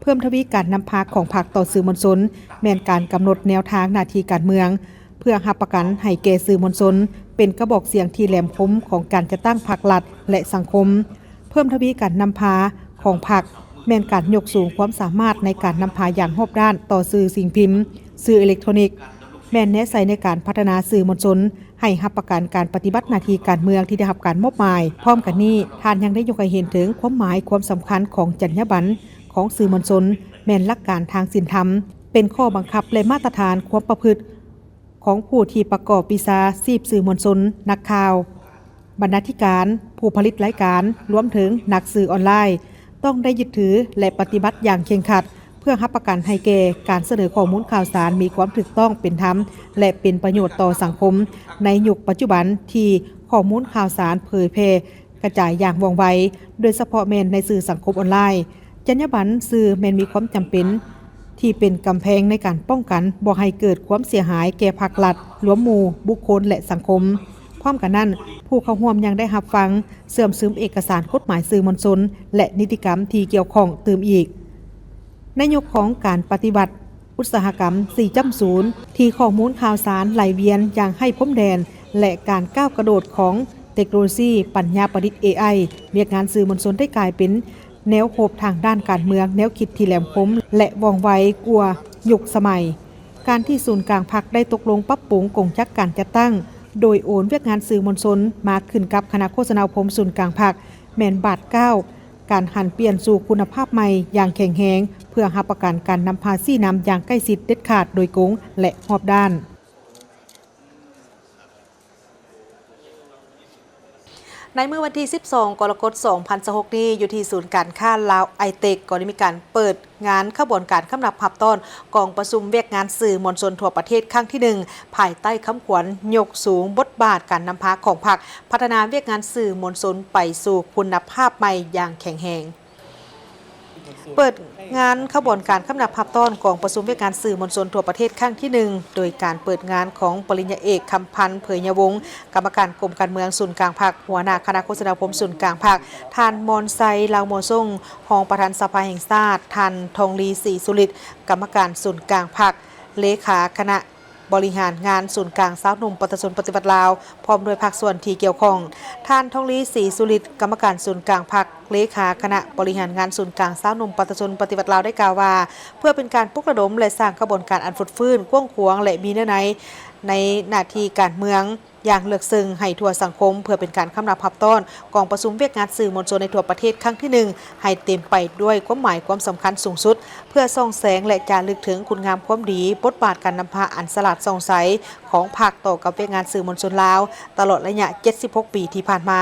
ເພີ່ມທະວີການນຳພາຂອງພັກຕໍ່ສື່ມວນຊົນ ແມ່ນການກຳນົດແນວທາງໜ້າທີ່ການເມືອງ ເພື່ອຮັບປະກັນໃຫ້ແກ່ສື່ມວນຊົນ ເປັນກະບອກສຽງທີ່ແຫຼມຄົມຂອງການຈັດຕັ້ງພັກລັດ ແລະ ສັງຄົມ. ເພີ່ມທະວີການນຳພາຂອງພັກ ແມ່ນການຍົກສູງຄວາມສາມາດໃນການນຳພາຢ່າງຮອບດ້ານຕໍ່ສື່ສິ່ງພິມ, ສື່ເອເລັກໂທນິກ, ແມ່ນແນໃສ່ໃນການພັດທະນາສື່ມວນຊົນ ໃຫ້ຮັບປະກັນການປະຕິບັດໜ້າທີ່ການເມືອງທີ່ໄດ້ຮັບການມອບໝາຍ. ພ້ອມກັນນີ້, ທ່ານຍັງໄດ້ຍົກໃຫ້ເຫັນເຖິງຄວາມໝາຍຄວາມສຳຄັນຂອງຈັນຍາບັນຂອງສື່ມວນຊົນ ແມ່ນຫຼັກການທາງສິນທຳ, ເປັນຂໍ້ບັງຄັບ ແລະ ມາດຕະຖານຄວາມປະພຶດຂອງຜູ້ທີ່ປະກອບວິຊາຊີບສື່ມວນຊົນ, ນັກຂ່າວ, ບັນນາທິການ, ຜູ້ຜະລິດລາຍການ, ລວມເຖິງນັກສື່ອອນລາຍ ຕ້ອງໄດ້ຍຶດຖື ແລະ ປະຕິບັດຢ່າງເຄັ່ງຄັດ ເພື່ອຮັບປະກັນໃຫ້ແກ່ການສະເໜີຂໍ້ມູນຂ່າວສານມີຄວາມຖືກຕ້ອງ, ເປັນທຳ ແລະ ເປັນປະໂຫຍດຕໍ່ສັງຄົມໃນຍຸກປັດຈຸບັນທີ່ຂໍ້ມູນຂ່າວສານເຜີຍແຜ່ກະຈາຍຢ່າງວ່ອງໄວ, ໂດຍສະເພາະແມ່ນໃນສື່ສັງຄົມອອນລາຍ. ຈັນຍາບັນສື່ແມ່ນມີຄວາມຈຳເປັນທີ່ເປັນກຳແພງໃນການປ້ອງກັນບໍ່ໃຫ້ເກີດຄວາມເສຍຫາຍແກ່ພັກລັດ, ລວມໝູ່, ບຸກຄົນ ແລະ ສັງຄົມ. ພ້ອມກັນນັ້ນ, ຜູ້ເຂົ້າຮ່ວມຍັງໄດ້ຮັບຟັງ ເຊື່ອມຊຶມເອກະສານກົດໝາຍສື່ມວນຊົນ ແລະ ນິຕິກຳທີ່ກ່ຽວຂ້ອງຕື່ມອີກ. ໃນຍຸກຂອງການປະຕິວັດອຸດສາຫະກຳສີ່ຈຸດສູນ ທີ່ຂໍ້ມູນຂ່າວສານໄຫຼວຽນຢ່າງໄຮ້ພົມແດນ ແລະ ການກ້າວກະໂດດຂອງເຕັກໂນໂລຊີປັນຍາປະດິດ ເອໄອ, ວຽກງານສື່ມວນຊົນໄດ້ກາຍເປັນແນວຮົບທາງດ້ານການເມືອງ, ແນວຄິດທີ່ແຫຼມຄົມ ແລະ ວ່ອງໄວກວ່າຍຸກສະໄໝ. ການທີ່ສູນກາງພັກໄດ້ຕົກລົງປັບປຸງກົງຈັກການຈັດຕັ້ງ ໂດຍໂອນວຽກງານສື່ມວນຊົນມາຂຶ້ນກັບຄະນະໂຄສະນາອົບຮົມສູນກາງພັກ ແມ່ນບາດກ້າວການຫັນປ່ຽນສູ່ຄຸນນະພາບໃໝ່ຢ່າງແຂງແຮງ ເພື່ອຮັບປະກັນການນຳພາຊີ້ນຳຢ່າງໃກ້ຊິດ, ເດັດຂາດ, ໂດຍກົງ ແລະ ຮອບດ້ານ. ໃນມື້ວັນທີສິບສອງ ກໍລະກົດ ສອງພັນຊາວຫົກນີ້ ຢູ່ທີ່ສູນການຄ້າລາວໄອເຕັກ ກໍໄດ້ມີການເປີດງານຂະບວນການຄຳນັບຮັບຕ້ອນກອງປະຊຸມວຽກງານສື່ມວນຊົນທົ່ວປະເທດຄັ້ງທີໜຶ່ງ ພາຍໃຕ້ຄຳຂວັນ ຍົກສູງບົດບາດການນຳພາຂອງພັກ ພັດທະນາວຽກງານສື່ມວນຊົນໄປສູ່ຄຸນນະພາບໃໝ່ຢ່າງແຂງແຮງ. ເປີດງານຂະບວນການຄຳນັບຮັບຕ້ອນກອງປະຊຸມວຽກງານສື່ມວນຊົນທົ່ວປະເທດຄັ້ງທີໜຶ່ງ ໂດຍການເປີດງານຂອງປະລິນຍາເອກ ຄຳພັນ ເຜີຍຍະວົງ ກຳມະການກົມການເມືອງສູນກາງພັກ, ຫົວໜ້າຄະນະໂຄສະນາອົບຮົມສູນກາງພັກ, ທ່ານ ມອນໄຊ ລາວມົວຊົງ ຮອງປະທານສະພາແຫ່ງຊາດ, ທ່ານ ທອງລີ ສີສຸລິດ ກຳມະການສູນກາງພັກ, ເລຂາຄະນະ ບໍລິຫານງານສູນກາງຊາວໜຸ່ມປະຊາຊົນປະຕິວັດລາວ ພ້ອມດ້ວຍພາກສ່ວນທີ່ກ່ຽວຂ້ອງ. ທ່ານ ທອງລີ ສີສຸລິດ ກຳມະການສູນກາງພັກ, ເລຂາຄະນະບໍລິຫານງານສູນກາງຊາວໜຸ່ມປະຊາຊົນປະຕິວັດລາວ ໄດ້ກ່າວວ່າ ເພື່ອເປັນການປຸກລະດົມ ແລະ ສ້າງຂະບວນການອັນຟົດຟື້ນ, ກວ້າງຂວາງ ແລະ ມີເນື້ອໃນ ໃນໜ້າທີ່ການເມືອງຢ່າງເລິກເຊິ່ງໃຫ້ທົ່ວສັງຄົມ, ເພື່ອເປັນການຄຳນັບຮັບຕ້ອນ ກອງປະຊຸມວຽກງານສື່ມວນຊົນໃນທົ່ວປະເທດຄັ້ງທີໜຶ່ງ ໃຫ້ເຕັມໄປດ້ວຍຄວາມໝາຍຄວາມສຳຄັນສູງສຸດ, ເພື່ອສ່ອງແສງ ແລະ ຈາລຶກເຖິງຄຸນງາມຄວາມດີ, ບົດບາດການນຳພາອັນສະຫຼາດສ່ອງໃສຂອງພັກຕໍ່ກັບວຽກງານສື່ມວນຊົນລາວ ຕະຫຼອດໄລຍະເຈັດສິບຫົກປີທີ່ຜ່ານມາ,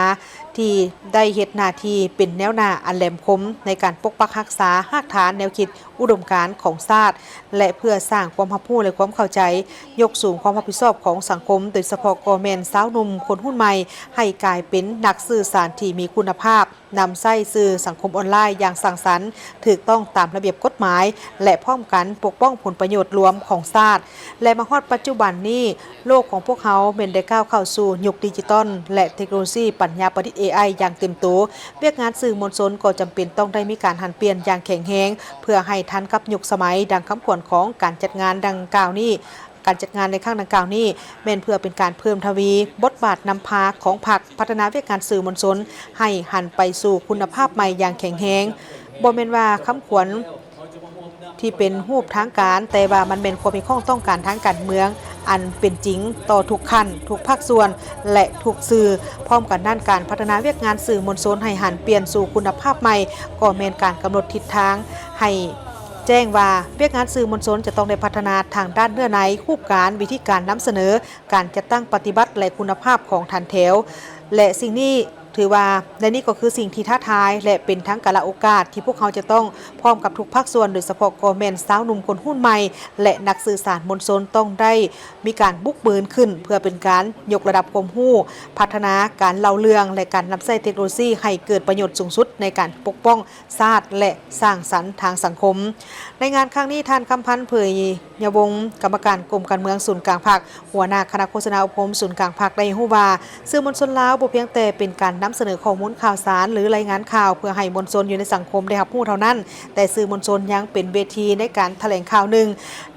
ທີ່ໄດ້ເຮັດໜ້າທີ່ເປັນແນວໜ້າອັນແຫຼມຄົມໃນການປົກປັກຮັກສາຮາກຖານແນວຄິດ ອຸດົມການຂອງຊາດ ແລະ ເພື່ອສ້າງຄວາມຮັບຮູ້ ແລະ ຄວາມເຂົ້າໃຈ, ຍົກສູງຄວາມຮັບຜິດຊອບຂອງສັງຄົມ, ໂດຍສະເພາະກໍແມ່ນຊາວໜຸ່ມຄົນຮຸ່ນໃໝ່ ໃຫ້ກາຍເປັນນັກສື່ສານທີ່ມີຄຸນນະພາບ, ນຳໃຊ້ສື່ສັງຄົມອອນລາຍຢ່າງສ້າງສັນ, ຖືກຕ້ອງຕາມລະບຽບກົດໝາຍ ແລະ ພ້ອມກັນປົກປ້ອງຜົນປະໂຫຍດລວມຂອງຊາດ. ແລະ ມາຮອດປັດຈຸບັນນີ້, ໂລກຂອງພວກເຮົາແມ່ນໄດ້ກ້າວເຂົ້າສູ່ຍຸກດິຈິຕອນ ແລະ ເຕັກໂນໂລຊີປັນຍາປະດິດ ເອໄອ ຢ່າງເຕັມໂຕ. ວຽກງານສື່ມວນຊົນກໍຈຳເປັນຕ້ອງໄດ້ມີການຫັນປ່ຽນຢ່າງແຂງແຮງ ເພື່ອໃຫ້ທັນກັບຍຸກສະໄໝ. ດັ່ງຄຳຂວັນຂອງການຈັດງານດັ່ງກ່າວນີ້, ການຈັດງານໃນຄັ້ງດັ່ງກ່າວນີ້ ແມ່ນເພື່ອເປັນການເພີ່ມທະວີບົດບາດນຳພາຂອງພັກ ພັດທະນາວຽກງານສື່ມວນຊົນໃຫ້ຫັນໄປສູ່ຄຸນນະພາບໃໝ່ຢ່າງແຂງແຮງ. ບໍ່ແມ່ນວ່າຄຳຂວັນ ທີ່ເປັນຮູບທາງການ, ແຕ່ວ່າມັນແມ່ນຄວາມຮຽກຮ້ອງຕ້ອງການທາງການເມືອງອັນເປັນຈິງຕໍ່ທຸກຂັ້ນ, ທຸກພາກສ່ວນ ແລະ ທຸກສື່. ພ້ອມກັນນັ້ນ, ການພັດທະນາວຽກງານສື່ມວນຊົນໃຫ້ຫັນປ່ຽນສູ່ຄຸນນະພາບໃໝ່ ກໍແມ່ນການກຳນົດທິດທາງໃຫ້ແຈ້ງວ່າ ວຽກງານສື່ມວນຊົນຈະຕ້ອງໄດ້ພັດທະນາທາງດ້ານເນື້ອໃນ, ຮູບການ, ວິທີການນຳສະເໜີ, ການຈັດຕັ້ງປະຕິບັດ ແລະ ຄຸນນະພາບຂອງຖັນແຖວ ແລະ ສິ່ງນີ້ ຖືວ່າ ແລະ ນີ້ກໍຄືສິ່ງທີ່ທ້າທາຍ ແລະ ເປັນທັງກາລະໂອກາດທີ່ພວກເຮົາຈະຕ້ອງພ້ອມກັບທຸກພາກສ່ວນ, ໂດຍສະເພາະກໍແມ່ນຊາວໜຸ່ມຄົນຮຸ່ນໃໝ່ ແລະ ນັກສື່ສານມວນຊົນ ຕ້ອງໄດ້ມີການບຸກບືນຂຶ້ນ ເພື່ອເປັນການຍົກລະດັບຄວາມຮູ້, ພັດທະນາການເລົ່າເລື່ອງ ແລະ ການນຳໃຊ້ເຕັກໂນໂລຊີໃຫ້ເກີດປະໂຫຍດສູງສຸດໃນການປົກປ້ອງຊາດ ແລະ ສ້າງສັນທາງສັງຄົມ. ໃນງານຄັ້ງນີ້, ທ່ານ ຄຳພັນ ເຜີຍຍະວົງ ກຳມະການກົມການເມືອງສູນກາງພັກ, ຫົວໜ້າຄະນະໂຄສະນາອົບຮົມສູນກາງພັກ ໄດ້ຮູ້ວ່າ ສື່ມວນຊົນລາວບໍ່ພຽງແຕ່ເປັນການນຳສະເໜີຂໍ້ມູນຂ່າວສານ ຫຼື ລາຍງານຂ່າວເພື່ອໃຫ້ມວນຊົນຢູ່ໃນສັງຄົມໄດ້ຮັບຮູ້ເທົ່ານັ້ນ, ແຕ່ສື່ມວນຊົນຍັງເປັນເວທີໃນການຖະແຫຼງຂ່າວໜຶ່ງ,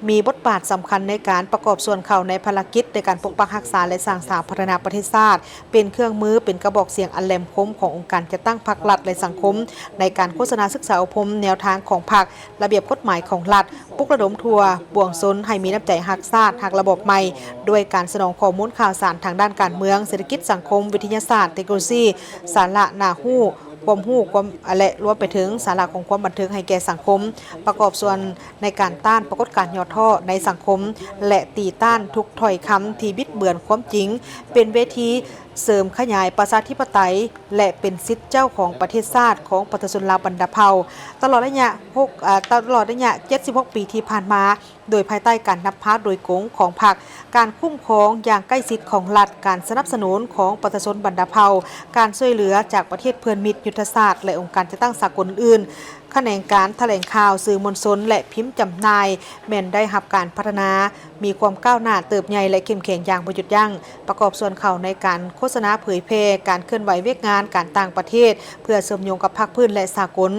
ມີບົດບາດສຳຄັນໃນການປະກອບສ່ວນເຂົ້າໃນພາລະກິດໃນການປົກປັກຮັກສາ ແລະ ສ້າງສາພັດທະນາປະເທດຊາດ, ເປັນເຄື່ອງມື, ເປັນກະບອກສຽງອັນແຫຼມຄົມຂອງອົງການຈັດຕັ້ງພັກລັດ ແລະ ສັງຄົມ ໃນການໂຄສະນາສຶກສາອົບຮົມແນວທາງຂອງພັກ, ລະບຽບກົດໝາຍຂອງລັດ, ປຸກລະດົມທົ່ວປວງຊົນໃຫ້ມີນ້ຳໃຈຮັກຊາດ, ຮັກລະບອບໃໝ່ ດ້ວຍການສະໜອງຂໍ້ມູນຂ່າວສານທາງດ້ານການເມືອງ, ເສດຖະກິດ, ສັງຄົມ, ວິທະຍາສາດ, ເຕັກໂນໂລຊີ, ສາລະໜ້າຮູ້, ຄວາມຮູ້, ຄວາມ ແລະ ລວມໄປເຖິງສາລະຂອງຄວາມບັນເທີງໃຫ້ແກ່ສັງຄົມ, ປະກອບສ່ວນໃນການຕ້ານປາກົດການຫຍໍ້ທໍ້ໃນສັງຄົມ ແລະ ຕີຕ້ານທຸກຖ້ອຍຄຳທີ່ບິດເບືອນຄວາມຈິງ, ເປັນເວທີ ເສີມຂະຫຍາຍປະຊາທິປະໄຕ ແລະ ເປັນສິດເຈົ້າຂອງປະເທດຊາດຂອງປະຊາຊົນລາວບັນດາເຜົ່າ. ຕະຫຼອດໄລຍະຫົກ ເອີ ຕະຫຼອດໄລຍະເຈັດສິບຫົກປີທີ່ຜ່ານມາ, ໂດຍພາຍໃຕ້ການນຳພາໂດຍກົງຂອງພັກ, ການຄຸ້ມຄອງຢ່າງໃກ້ຊິດຂອງລັດ, ການສະໜັບສະໜູນຂອງປະຊາຊົນບັນດາເຜົ່າ, ການຊ່ວຍເຫຼືອຈາກປະເທດເພື່ອນມິດ, ຍຸດທະສາດ ແລະ ອົງການຈັດຕັ້ງສາກົນອື່ນໆ, ຂະແໜງການຖະແຫຼງຂ່າວ, ສື່ມວນຊົນ ແລະ ພິມຈຳໜ່າຍ ແມ່ນໄດ້ຮັບການພັດທະນາ, ມີຄວາມກ້າວໜ້າ, ເຕີບໃຫຍ່ ແລະ ເຂັ້ມແຂງຢ່າງບໍ່ຢຸດຢັ້ງ, ປະກອບສ່ວນເຂົ້າໃນການໂຄສະນາເຜີຍແຜ່, ການເຄື່ອນໄຫວວຽກງານການຕ່າງປະເທດ ເພື່ອເຊື່ອມໂຍງກັບພາກພື້ນ ແລະ ສາກົນ,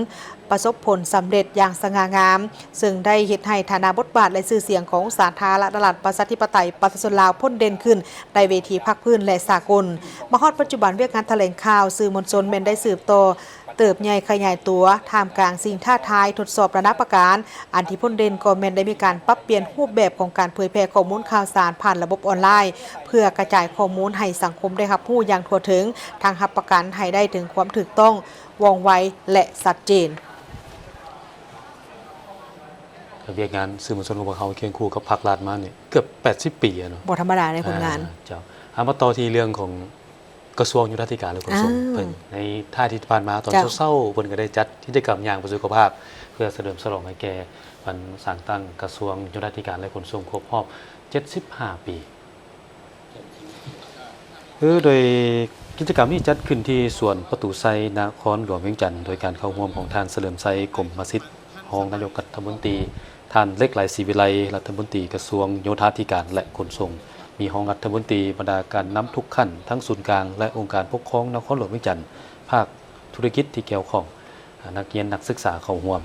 ປະສົບຜົນສຳເລັດຢ່າງສະຫງ່າງາມ, ເຊິ່ງໄດ້ເຮັດໃຫ້ຖານະບົດບາດ ແລະ ຊື່ສຽງຂອງສາທາລະນະລັດ ປະຊາທິປະໄຕ ປະຊາຊົນລາວພົ້ນເດັ່ນຂຶ້ນໃນເວທີພາກພື້ນ ແລະ ສາກົນ. ມາຮອດປັດຈຸບັນ, ວຽກງານຖະແຫຼງຂ່າວ, ສື່ມວນຊົນແມ່ນໄດ້ສືບຕໍ່ ເຕີບໃຫຍ່ຂະຫຍາຍຕົວ ທ່າມກາງສິ່ງທ້າທາຍທົດສອບນານາປະການ. ອັນທີ່ພົ້ນເດັ່ນກໍແມ່ນໄດ້ມີການປັບປ່ຽນຮູບແບບຂອງການເຜີຍແຜ່ຂໍ້ມູນຂ່າວສານຜ່ານລະບົບອອນລາຍ ເພື່ອກະຈາຍຂໍ້ມູນໃຫ້ສັງຄົມໄດ້ຮັບຮູ້ຢ່າງທົ່ວເຖິງ, ທັງຮັບປະກັນໃຫ້ໄດ້ເຖິງຄວາມຖືກຕ້ອງ, ວ່ອງໄວ ແລະ ຊັດເຈນ. ວຽກງານສື່ມວນຊົນຂອງພວກເຮົາຄຽງຄູ່ກັບພັກລັດມານີ້ເກືອບແປດສິບປີແລ້ວເນາະ. ບໍ່ທຳມະດາໃນຜົນງານ. ອ່າ ເຈົ້າ. ເອົາມາຕໍ່ທີ່ເລື່ອງຂອງ ກະຊວງໂຍທາທິການ ແລະ ຂົນສົ່ງ. ອ່າ ເພິ່ນ ໃນທ້າຍທິດຜ່ານມາ ຕອນ ເຈົ້າ ເຊົ້າໆ ເພິ່ນກໍໄດ້ຈັດກິດຈະກຳຍ່າງເພື່ອສຸຂະພາບ ເພື່ອສະເຫຼີມສະຫຼອງໃຫ້ແກ່ວັນສ້າງຕັ້ງກະຊວງໂຍທາທິການ ແລະ ຂົນສົ່ງ ຄົບຮອບເຈັດສິບຫ້າປີ. ຄືໂດຍກິດຈະກຳນີ້ຈັດຂຶ້ນທີ່ສວນປະຕູໄຊ ນະຄອນຫຼວງວຽງຈັນ ໂດຍການເຂົ້າຮ່ວມຂອງທ່ານ ສະເຫຼີມໄຊ ກົມມະສິດ ຮອງນາຍົກລັດຖະມົນຕີ, ທ່ານ ເລັກໄລ ສີວິໄລ ລັດຖະມົນຕີກະຊວງໂຍທາທິການ ແລະ ຂົນສົ່ງ, ມີຮອງລັດຖະມົນຕີ, ບັນດາການນຳທຸກຂັ້ນ ທັງສູນກາງ ແລະ ອົງການປົກຄອງນະຄອນຫຼວງວຽງຈັນ, ພາກທຸລະກິດທີ່ກ່ຽວຂ້ອງ, ນັກຮຽນນັກສຶກສາເຂົ້າຮ່ວມ.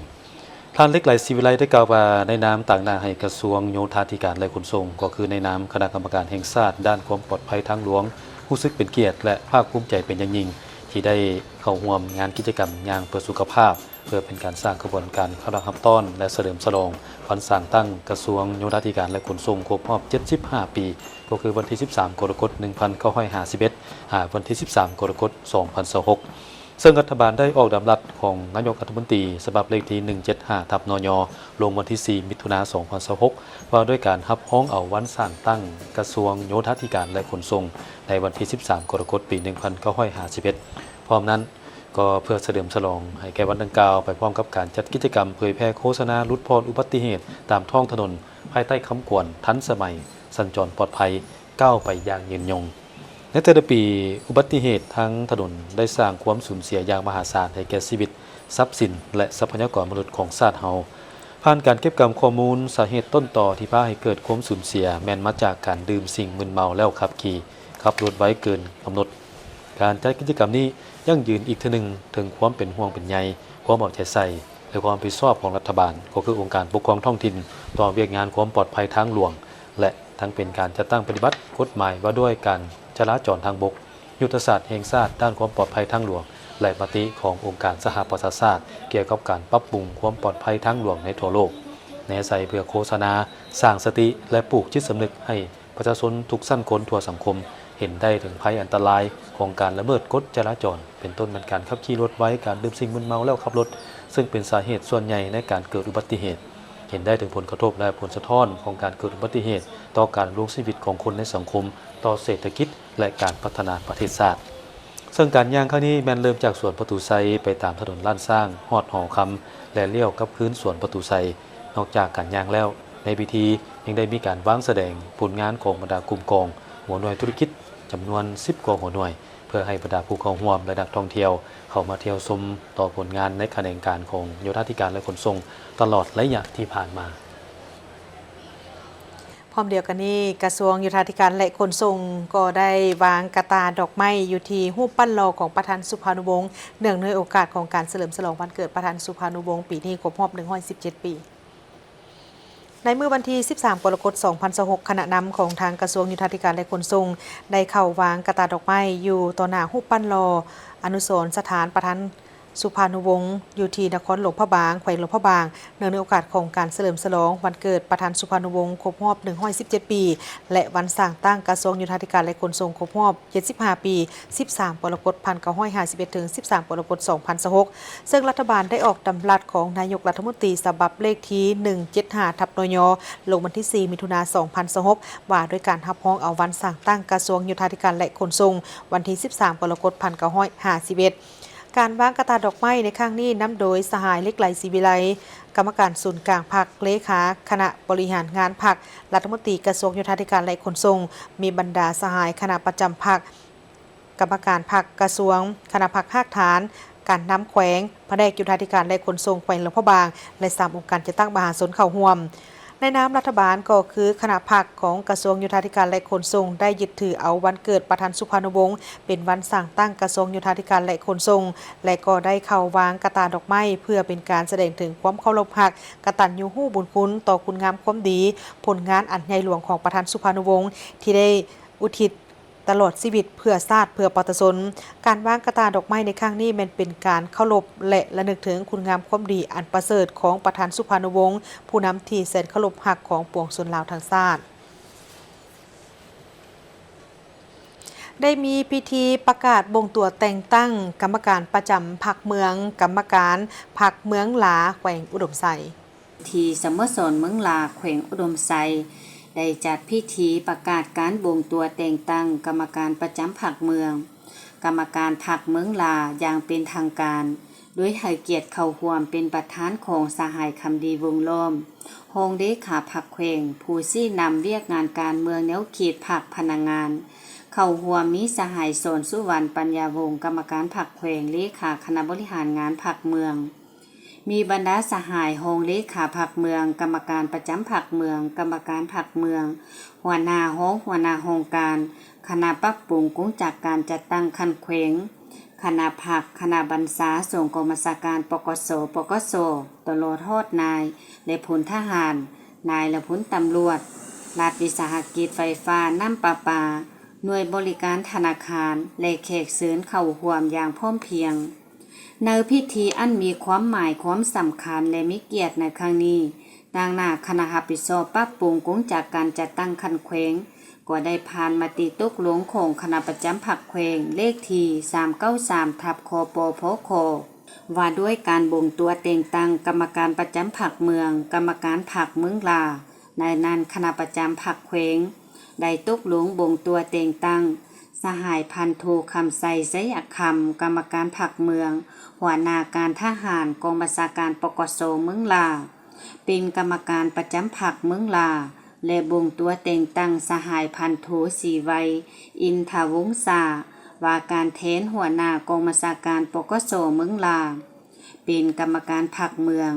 ທ່ານ ເລັກໄລ ສີວິໄລ ໄດ້ກ່າວວ່າ ໃນນາມຕາງໜ້າໃຫ້ກະຊວງໂຍທາທິການ ແລະ ຂົນສົ່ງ, ກໍຄືໃນນາມຄະນະກຳມະການແຫ່ງຊາດດ້ານຄວາມປອດໄພທາງຫຼວງ, ຮູ້ສຶກເປັນກຽດ ແລະ ພາກພູມໃຈເປັນຢ່າງຍິ່ງ ທີ່ໄດ້ເຂົ້າຮ່ວມງານກິດຈະກຳຍ່າງເພື່ອສຸຂະພາບ ເພື່ອເປັນການສ້າງຂະບວນການຕ້ອນຮັບ ແລະ ສະເຫຼີມສະຫຼອງວັນສ້າງຕັ້ງກະຊວງໂຍທາທິການ ແລະ ຂົນສົ່ງ ຄົບຮອບເຈັດສິບຫ້າປີ, ກໍຄືວັນທີສິບສາມ ກໍລະກົດ ໜຶ່ງພັນເກົ້າຮ້ອຍຫ້າສິບເອັດ ຫາວັນທີສິບສາມ ກໍລະກົດ ສອງພັນຊາວຫົກ. ເຊິ່ງລັດຖະບານໄດ້ອອກດຳລັດຂອງນາຍົກລັດຖະມົນຕີ ສະບັບເລກທີ ໜຶ່ງເຈັດຫ້າ ທັບ ນຍ ລົງວັນທີສີ່ ມິຖຸນາ ສອງພັນຊາວຫົກ ວ່າດ້ວຍການຮັບຮອງເອົາວັນສ້າງຕັ້ງກະຊວງໂຍທາທິການ ແລະ ຂົນສົ່ງ ໃນວັນທີສິບສາມ ກໍລະກົດ ປີໜຶ່ງພັນເກົ້າຮ້ອຍຫ້າສິບເອັດ. ພ້ອມນັ້ນ, ກໍເພື່ອສະເຫຼີມສະຫຼອງໃຫ້ແກ່ວັນດັ່ງກ່າວ ໄປພ້ອມກັບການຈັດກິດຈະກຳເຜີຍແຜ່ໂຄສະນາຫຼຸດຜ່ອນອຸບັດຕິເຫດຕາມທ້ອງຖະໜົນ ພາຍໃຕ້ຄຳຂວັນທັນສະໄໝ, ສັນຈອນປອດໄພ, ກ້າວໄປຢ່າງຍືນຍົງ. ໃນແຕ່ລະປີ, ອຸບັດຕິເຫດທາງຖະໜົນໄດ້ສ້າງຄວາມສູນເສຍຢ່າງມະຫາສານໃຫ້ແກ່ຊີວິດ, ຊັບສິນ ແລະ ຊັບພະຍາກອນມະນຸດຂອງຊາດເຮົາ. ຜ່ານການເກັບກຳຂໍ້ມູນ, ສາເຫດຕົ້ນຕໍທີ່ພາໃຫ້ເກີດຄວາມສູນເສຍ ແມ່ນມາຈາກການດື່ມສິ່ງມຶນເມົາແລ້ວຂັບຂີ່, ຂັບລົດໄວເກີນກຳນົດ. ການຈັດກິດຈະກຳນີ້ຢັ້ງຢືນອີກເທື່ອໜຶ່ງເຖິງຄວາມເປັນຫ່ວງເປັນໃຍ, ຄວາມເອົາໃຈໃສ່ ແລະ ຄວາມຮັບຜິດຊອບຂອງລັດຖະບານ, ກໍຄືອົງການປົກຄອງທ້ອງຖິ່ນ, ຕໍ່ວຽກງານຄວາມປອດໄພທາງຫຼວງ ແລະ ທັງເປັນການຈັດຕັ້ງປະຕິບັດກົດໝາຍວ່າດ້ວຍການຈະລາຈອນທາງບົກ, ຍຸດທະສາດແຫ່ງຊາດດ້ານຄວາມປອດໄພທາງຫຼວງ ແລະ ມະຕິຂອງອົງການສະຫະປະຊາຊາດ ກ່ຽວກັບການປັບປຸງຄວາມປອດໄພທາງຫຼວງໃນທົ່ວໂລກ, ແນໃສ່ເພື່ອໂຄສະນາ, ສ້າງສະຕິ ແລະ ປູກຈິດສຳນຶກໃຫ້ ປະຊາຊົນທຸກຊັ້ນຄົນທົ່ວສັງຄົມເຫັນໄດ້ເຖິງໄພອັນຕະລາຍຂອງການລະເມີດກົດຈະລາຈອນ, ເປັນຕົ້ນແມ່ນການຂັບຂີ່ລົດໄວ, ການດື່ມສິ່ງມຶນເມົາແລ້ວຂັບລົດ, ເຊິ່ງເປັນສາເຫດສ່ວນໃຫຍ່ໃນການເກີດອຸບັດຕິເຫດ. ເຫັນໄດ້ເຖິງຜົນກະທົບ ແລະ ຜົນສະທ້ອນຂອງການເກີດອຸບັດຕິເຫດຕໍ່ການດຳລົງຊີວິດຂອງຄົນໃນສັງຄົມ, ຕໍ່ເສດຖະກິດ ແລະ ການພັດທະນາປະເທດຊາດ. ເຊິ່ງການຍ່າງຄັ້ງນີ້ແມ່ນເລີ່ມຈາກສວນປະຕູໄຊ ໄປຕາມຖະໜົນລ້ານຊ້າງ ຮອດຫໍຄຳ ແລະ ລ້ຽວກັບຄືນສວນປະຕູໄຊ. ນອກຈາກການຍ່າງແລ້ວ, ໃນພິທີຍັງໄດ້ມີການວາງສະແດງຜົນງານຂອງບັນດາກຸ່ມກອງ, ຫົວໜ່ວຍທຸລະກິດ ຈຳນວນສິບກວ່າຫົວໜ່ວຍ, ເພື່ອໃຫ້ບັນດາຜູ້ເຂົ້າຮ່ວມ ແລະ ນັກທ່ອງທ່ຽວເຂົ້າມາທ່ຽວຊົມຕໍ່ຜົນງານໃນຂະແໜງການຂອງໂຍທາທິການ ແລະ ຂົນສົ່ງ ຕະຫຼອດໄລຍະທີ່ຜ່ານມາ. ພ້ອມດຽວກັນນີ້, ກະຊວງໂຍທາທິການ ແລະ ຂົນສົ່ງ ກໍໄດ້ວາງກະຕ່າດອກໄມ້ຢູ່ທີ່ຮູບປັ້ນຫຼໍ່ຂອງປະທານສຸພານຸວົງ ເນື່ອງໃນໂອກາດຂອງການສະເຫຼີມສະຫຼອງວັນເກີດປະທານສຸພານຸວົງ ປີນີ້ຄົບຮອບໜຶ່ງຮ້ອຍສິບເຈັດປີ. ໃນມື້ວັນທີສິບສາມ ກໍລະກົດ ສອງພັນຊາວຫົກ, ຄະນະນຳຂອງທາງກະຊວງໂຍທາທິການ ແລະ ຂົນສົ່ງ ໄດ້ເຂົ້າວາງກະຕ່າດອກໄມ້ຢູ່ຕໍ່ໜ້າຮູບປັ້ນຫຼໍ່ອະນຸສອນສະຖານປະທານ ສຸພານຸວົງ ຢູ່ທີ່ນະຄອນຫຼວງພະບາງ, ແຂວງຫຼວງພະບາງ, ເນື່ອງໃນໂອກາດຂອງການສະເຫຼີມສະຫຼອງວັນເກີດປະທານສຸພານຸວົງ ຄົບຮອບໜຶ່ງຮ້ອຍສິບເຈັດປີ ແລະ ວັນສ້າງຕັ້ງກະຊວງໂຍທາທິການ ແລະ ຂົນສົ່ງ ຄົບຮອບເຈັດສິບຫ້າປີ ສິບສາມ ກໍລະກົດ ໜຶ່ງພັນເກົ້າຮ້ອຍຫ້າສິບເອັດ ເຖິງ ສິບສາມ ກໍລະກົດ ສອງພັນຊາວຫົກ. ເຊິ່ງລັດຖະບານໄດ້ອອກດຳລັດຂອງນາຍົກລັດຖະມົນຕີ ສະບັບເລກທີ ໜຶ່ງເຈັດຫ້າ ທັບ ນຍ ລົງວັນທີສີ່ ມິຖຸນາ ສອງພັນຊາວຫົກ ວ່າດ້ວຍການຮັບຮອງເອົາວັນສ້າງຕັ້ງກະຊວງໂຍທາທິການ ແລະ ຂົນສົ່ງ ວັນທີສິບສາມ ກໍລະກົດ ໜຶ່ງພັນເກົ້າຮ້ອຍຫ້າສິບເອັດ. ການວາງກະຕ່າດອກໄມ້ໃນຄັ້ງນີ້ນຳໂດຍສະຫາຍ ເລັກໄລ ສີວິໄລ ກຳມະການສູນກາງພັກ, ເລຂາຄະນະບໍລິຫານງານພັກ, ລັດຖະມົນຕີກະຊວງໂຍທາທິການ ແລະ ຂົນສົ່ງ, ມີບັນດາສະຫາຍຄະນະປະຈຳພັກ, ກຳມະການພັກກະຊວງ, ຄະນະພັກຮາກຖານ, ການນຳແຂວງ, ພະແນກໂຍທາທິການ ແລະ ຂົນສົ່ງແຂວງຫຼວງພະບາງ ແລະ ສາມອົງການຈັດຕັ້ງມະຫາຊົນເຂົ້າຮ່ວມ. ໃນນາມລັດຖະບານກໍຄືຄະນະພັກຂອງກະຊວງໂຍທາທິການ ແລະ ຂົນສົ່ງ ໄດ້ຍຶດຖືເອົາວັນເກີດປະທານສຸພານຸວົງ ເປັນວັນສ້າງຕັ້ງກະຊວງໂຍທາທິການ ແລະ ຂົນສົ່ງ ແລະ ກໍໄດ້ເຂົ້າວາງກະຕ່າດອກໄມ້ ເພື່ອເປັນການສະແດງເຖິງຄວາມເຄົາລົບຮັກ, ກະຕັນຍູຮູ້ບຸນຄຸນຕໍ່ຄຸນງາມຄວາມດີ, ຜົນງານອັນໃຫຍ່ຫຼວງຂອງປະທານສຸພານຸວົງ ທີ່ໄດ້ອຸທິດ ຕະຫຼອດຊີວິດເພື່ອຊາດ ເພື່ອປະຊາຊົນ. ການວາງກະຕ່າດອກໄມ້ໃນຄັ້ງນີ້ແມ່ນເປັນການເຄົາລົບ ແລະ ລະນຶກເຖິງຄຸນງາມຄວາມດີອັນປະເສີດຂອງປະທານສຸພານຸວົງ, ຜູ້ນຳທີ່ແສນເຄົາລົບຮັກຂອງປວງຊົນລາວທັງຊາດ. ໄດ້ມີພິທີປະກາດບົ່ງຕົວແຕ່ງຕັ້ງກຳມະການປະຈຳພັກເມືອງ, ກຳມະການພັກເມືອງຫຼາ ແຂວງອຸດົມໄຊ. ທີ່ສະໂມສອນເມືອງຫຼາ ແຂວງອຸດົມໄຊ ໄດ້ຈັດພິທີປະກາດການບົ່ງຕົວແຕ່ງຕັ້ງກຳມະການປະຈຳພັກເມືອງ. ກຳມະການພັກເມືອງຫຼ້າຢ່າງເປັນທາງການ, ໂດຍໃຫ້ກຽດເຂົ້າຮ່ວມເປັນປະທານຂອງສະຫາຍ ຄຳດີ ວົງລ້ອມ, ຮອງເລຂາພັກແຂວງ, ຜູ້ຊີ້ນຳວຽກງານການເມືອງແນວເຂດພັກພະນັກງານ. ເຂົ້າຮ່ວມມີສະຫາຍ ສອນສຸວັນ ປັນຍາວົງ, ກຳມະການພັກແຂວງ, ເລຂາຄະນະບໍລິຫານງານພັກເມືອງ. ມີບັນດາສະຫາຍຮອງເລຂາພັກເມືອງ, ກຳມະການປະຈຳພັກເມືອງ, ກຳມະການພັກເມືອງ, ຫົວໜ້າຫ້ອງ, ຫົວໜ້າຫ້ອງການ, ຄະນະປັບປຸງກົງຈັກການຈັດຕັ້ງຂັ້ນແຂວງ, ຄະນະພັກ, ຄະນະບັນຊາ, ສອງກອງບັນຊາການ ປກສ, ປກສ, ຕະຫຼອດຮອດນາຍ ແລະ ພົນທະຫານ, ນາຍ ແລະ ພົນຕຳຫຼວດ, ລັດວິສາຫະກິດໄຟຟ້າ, ນ້ຳປະປາ, ໜ່ວຍບໍລິການທະນາຄານ ແລະ ແຂກເຊີນເຂົ້າຮ່ວມຢ່າງພ້ອມພຽງ. ໃນພິທີອັນມີຄວາມໝາຍຄວາມສຳຄັນ ແລະ ມີກຽດໃນຄັ້ງນີ້, ຕາງໜ້າຄະນະຮັບຜິດຊອບປັບປຸງກົງຈັກການຈັດຕັ້ງຂັ້ນແຂວງ ກໍໄດ້ຜ່ານມະຕິຕົກລົງຂອງຄະນະປະຈຳພັກແຂວງ ເລກທີສາມເກົ້າສາມ ທັບ ຄປພຂ ວ່າດ້ວຍການບົ່ງຕົວແຕ່ງຕັ້ງກຳມະການປະຈຳພັກເມືອງ, ກຳມະການພັກເມືອງຫຼ້າ. ໃນນັ້ນຄະນະປະຈຳພັກແຂວງ ໄດ້ຕົກລົງບົ່ງຕົວແຕ່ງຕັ້ງ ສະຫາຍ ພັນໂທ ຄຳໄຊ ໄຊຍະຄຳ ກຳມະການພັກເມືອງ, ຫົວໜ້າການທະຫານ ກອງບັນຊາການ ປກສ ເມືອງຫຼ້າ ເປັນກຳມະການປະຈຳພັກເມືອງຫຼ້າ ແລະ ບົ່ງຕົວແຕ່ງຕັ້ງສະຫາຍ ພັນໂທ ສີໄວ ອິນທະວົງສາ ວ່າການແທນຫົວໜ້າກອງບັນຊາການ ປກສ ເມືອງຫຼ້າ ເປັນກຳມະການພັກເມືອງ.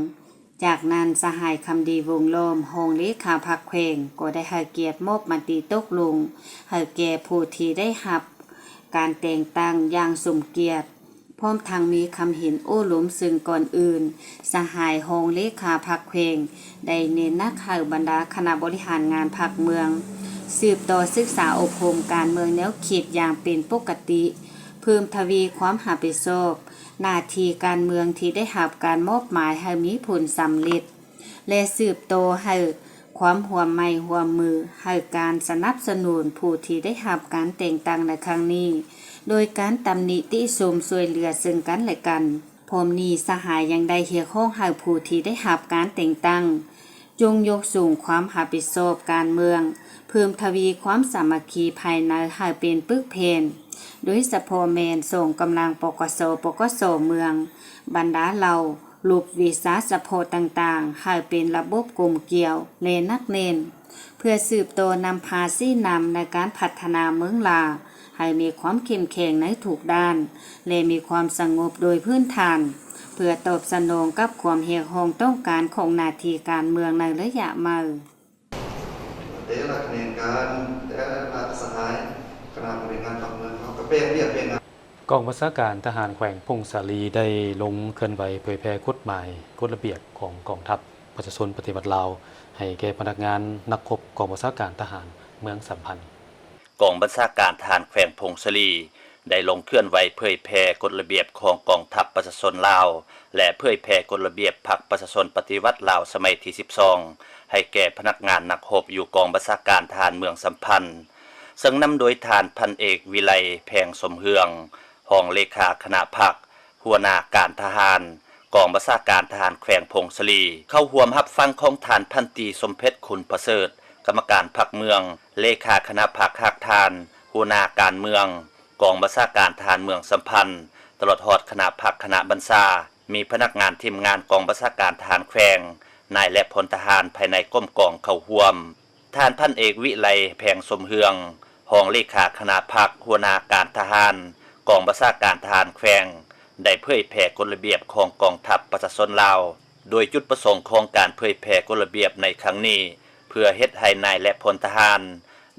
ຈາກນັ້ນ ສະຫາຍ ຄຳດີ ວົງລ້ອມ ຮອງເລຂາພັກແຂວງ ກໍໄດ້ໃຫ້ກຽດມອບມະຕິຕົກລົງໃຫ້ແກ່ຜູ້ທີ່ໄດ້ຮັບການແຕ່ງຕັ້ງຢ່າງສົມກຽດ, ພ້ອມທັງມີຄຳເຫັນໂອ້ລົມ, ເຊິ່ງກ່ອນອື່ນ ສະຫາຍຮອງເລຂາພັກແຂວງ ໄດ້ເນັ້ນໜັກໃຫ້ບັນດາຄະນະບໍລິຫານງານພັກເມືອງ ສືບຕໍ່ສຶກສາອົບຮົມການເມືອງແນວຄິດຢ່າງເປັນປົກກະຕິ, ເພີ່ມທະວີຄວາມຮັບຜິດຊອບ ໜ້າທີ່ການເມືອງທີ່ໄດ້ຮັບການມອບໝາຍໃຫ້ມີຜົນສຳເລັດ ແລະ ສືບຕໍ່ໃຫ້ຄວາມຮ່ວມໄມ້ຮ່ວມມື ໃຫ້ການສະໜັບສະໜູນຜູ້ທີ່ໄດ້ຮັບການແຕ່ງຕັ້ງໃນຄັ້ງນີ້ ໂດຍການຕຳໜິຕິຊົມຊ່ວຍເຫຼືອເຊິ່ງກັນແລະກັນ. ພ້ອມນີ້ ສະຫາຍຍັງໄດ້ຮຽກຮ້ອງໃຫ້ຜູ້ທີ່ໄດ້ຮັບການແຕ່ງຕັ້ງ ຈົ່ງຍົກສູງຄວາມຮັບຜິດຊອບການເມືອງ, ເພີ່ມທະວີຄວາມສາມັກຄີພາຍໃນໃຫ້ເປັນປຶກແຜ່ນ, ໂດຍສະເພາະແມ່ນສອງກຳລັງ ປກສ, ປກສ ເມືອງ, ບັນດາເຫຼົ່າລົບວິຊາສະເພາະຕ່າງໆ ໃຫ້ເປັນລະບົບກົມກຽວ ແລະ ໜັກແໜ້ນ, ເພື່ອສືບຕໍ່ນຳພາຊີ້ນຳໃນການພັດທະນາເມືອງຫຼ້າ ໃຫ້ມີຄວາມເຂັ້ມແຂງໃນທຸກດ້ານ ແລະ ມີຄວາມສະຫງົບໂດຍພື້ນຖານ, ເພື່ອຕອບສະໜອງກັບຄວາມຮຽກຮ້ອງຕ້ອງການຂອງໜ້າທີ່ການເມືອງໃນໄລຍະໃໝ່. ແຕ່ລະຂະແໜງການ ແຕ່ລະສະຫາຍຄະນະບໍລິຫານພັກເມືອງເຮົາກໍແບ່ງວຽກແບ່ງງານ. ກອງບັນຊາການທະຫານແຂວງຜົ້ງສາລີ ໄດ້ລົງເຄື່ອນໄຫວເຜີຍແຜ່ກົດໝາຍ, ກົດລະບຽບຂອງກອງທັບປະຊາຊົນປະຕິວັດລາວ ໃຫ້ແກ່ພະນັກງານນັກຮົບກອງບັນຊາການທະຫານເມືອງສຳພັນ. ກອງບັນຊາການທະຫານແຂວງຜົ້ງສາລີ ໄດ້ລົງເຄື່ອນໄຫວເຜີຍແຜ່ກົດລະບຽບຂອງກອງທັບປະຊາຊົນລາວ ແລະ ເຜີຍແຜ່ກົດລະບຽບພັກປະຊາຊົນປະຕິວັດລາວສະໄໝທີສິບສອງ ໃຫ້ແກ່ພະນັກງານນັກຮົບຢູ່ກອງບັນຊາການທະຫານເມືອງສຳພັນ, ເຊິ່ງນຳໂດຍທ່ານພັນເອກ ວິໄລ ແພງສົມເຮືອງ ຮອງເລຂາຄະນະພັກ, ຫົວໜ້າການທະຫານ ກອງບັນຊາການທະຫານແຂວງຜົ້ງສາລີ, ເຂົ້າຮ່ວມຮັບຟັງຂອງທ່ານພັນຕີ ສົມເພັດ ຂຸນປະເສີດ ກຳມະການພັກເມືອງ, ເລຂາຄະນະພັກຮາກຖານ, ຫົວໜ້າການເມືອງ ກອງບັນຊາການທະຫານເມືອງສຳພັນ, ຕະຫຼອດຮອດຄະນະພັກຄະນະບັນຊາ, ມີພະນັກງານທີມງານກອງບັນຊາການທະຫານແຂວງ, ນາຍ ແລະ ພົນທະຫານພາຍໃນກົມກອງເຂົ້າຮ່ວມ. ທ່ານພັນເອກ ວິໄລ ແພງສົມເຮືອງ ຮອງເລຂາຄະນະພັກ, ຫົວໜ້າການທະຫານ ກອງບັນຊາການທະຫານແຂວງ ໄດ້ເຜີຍແຜ່ກົດລະບຽບຂອງກອງທັບປະຊາຊົນລາວ, ໂດຍຈຸດປະສົງຂອງການເຜີຍແຜ່ກົດລະບຽບໃນຄັ້ງນີ້ ເພື່ອເຮັດໃຫ້ນາຍ ແລະ ພົນທະຫານ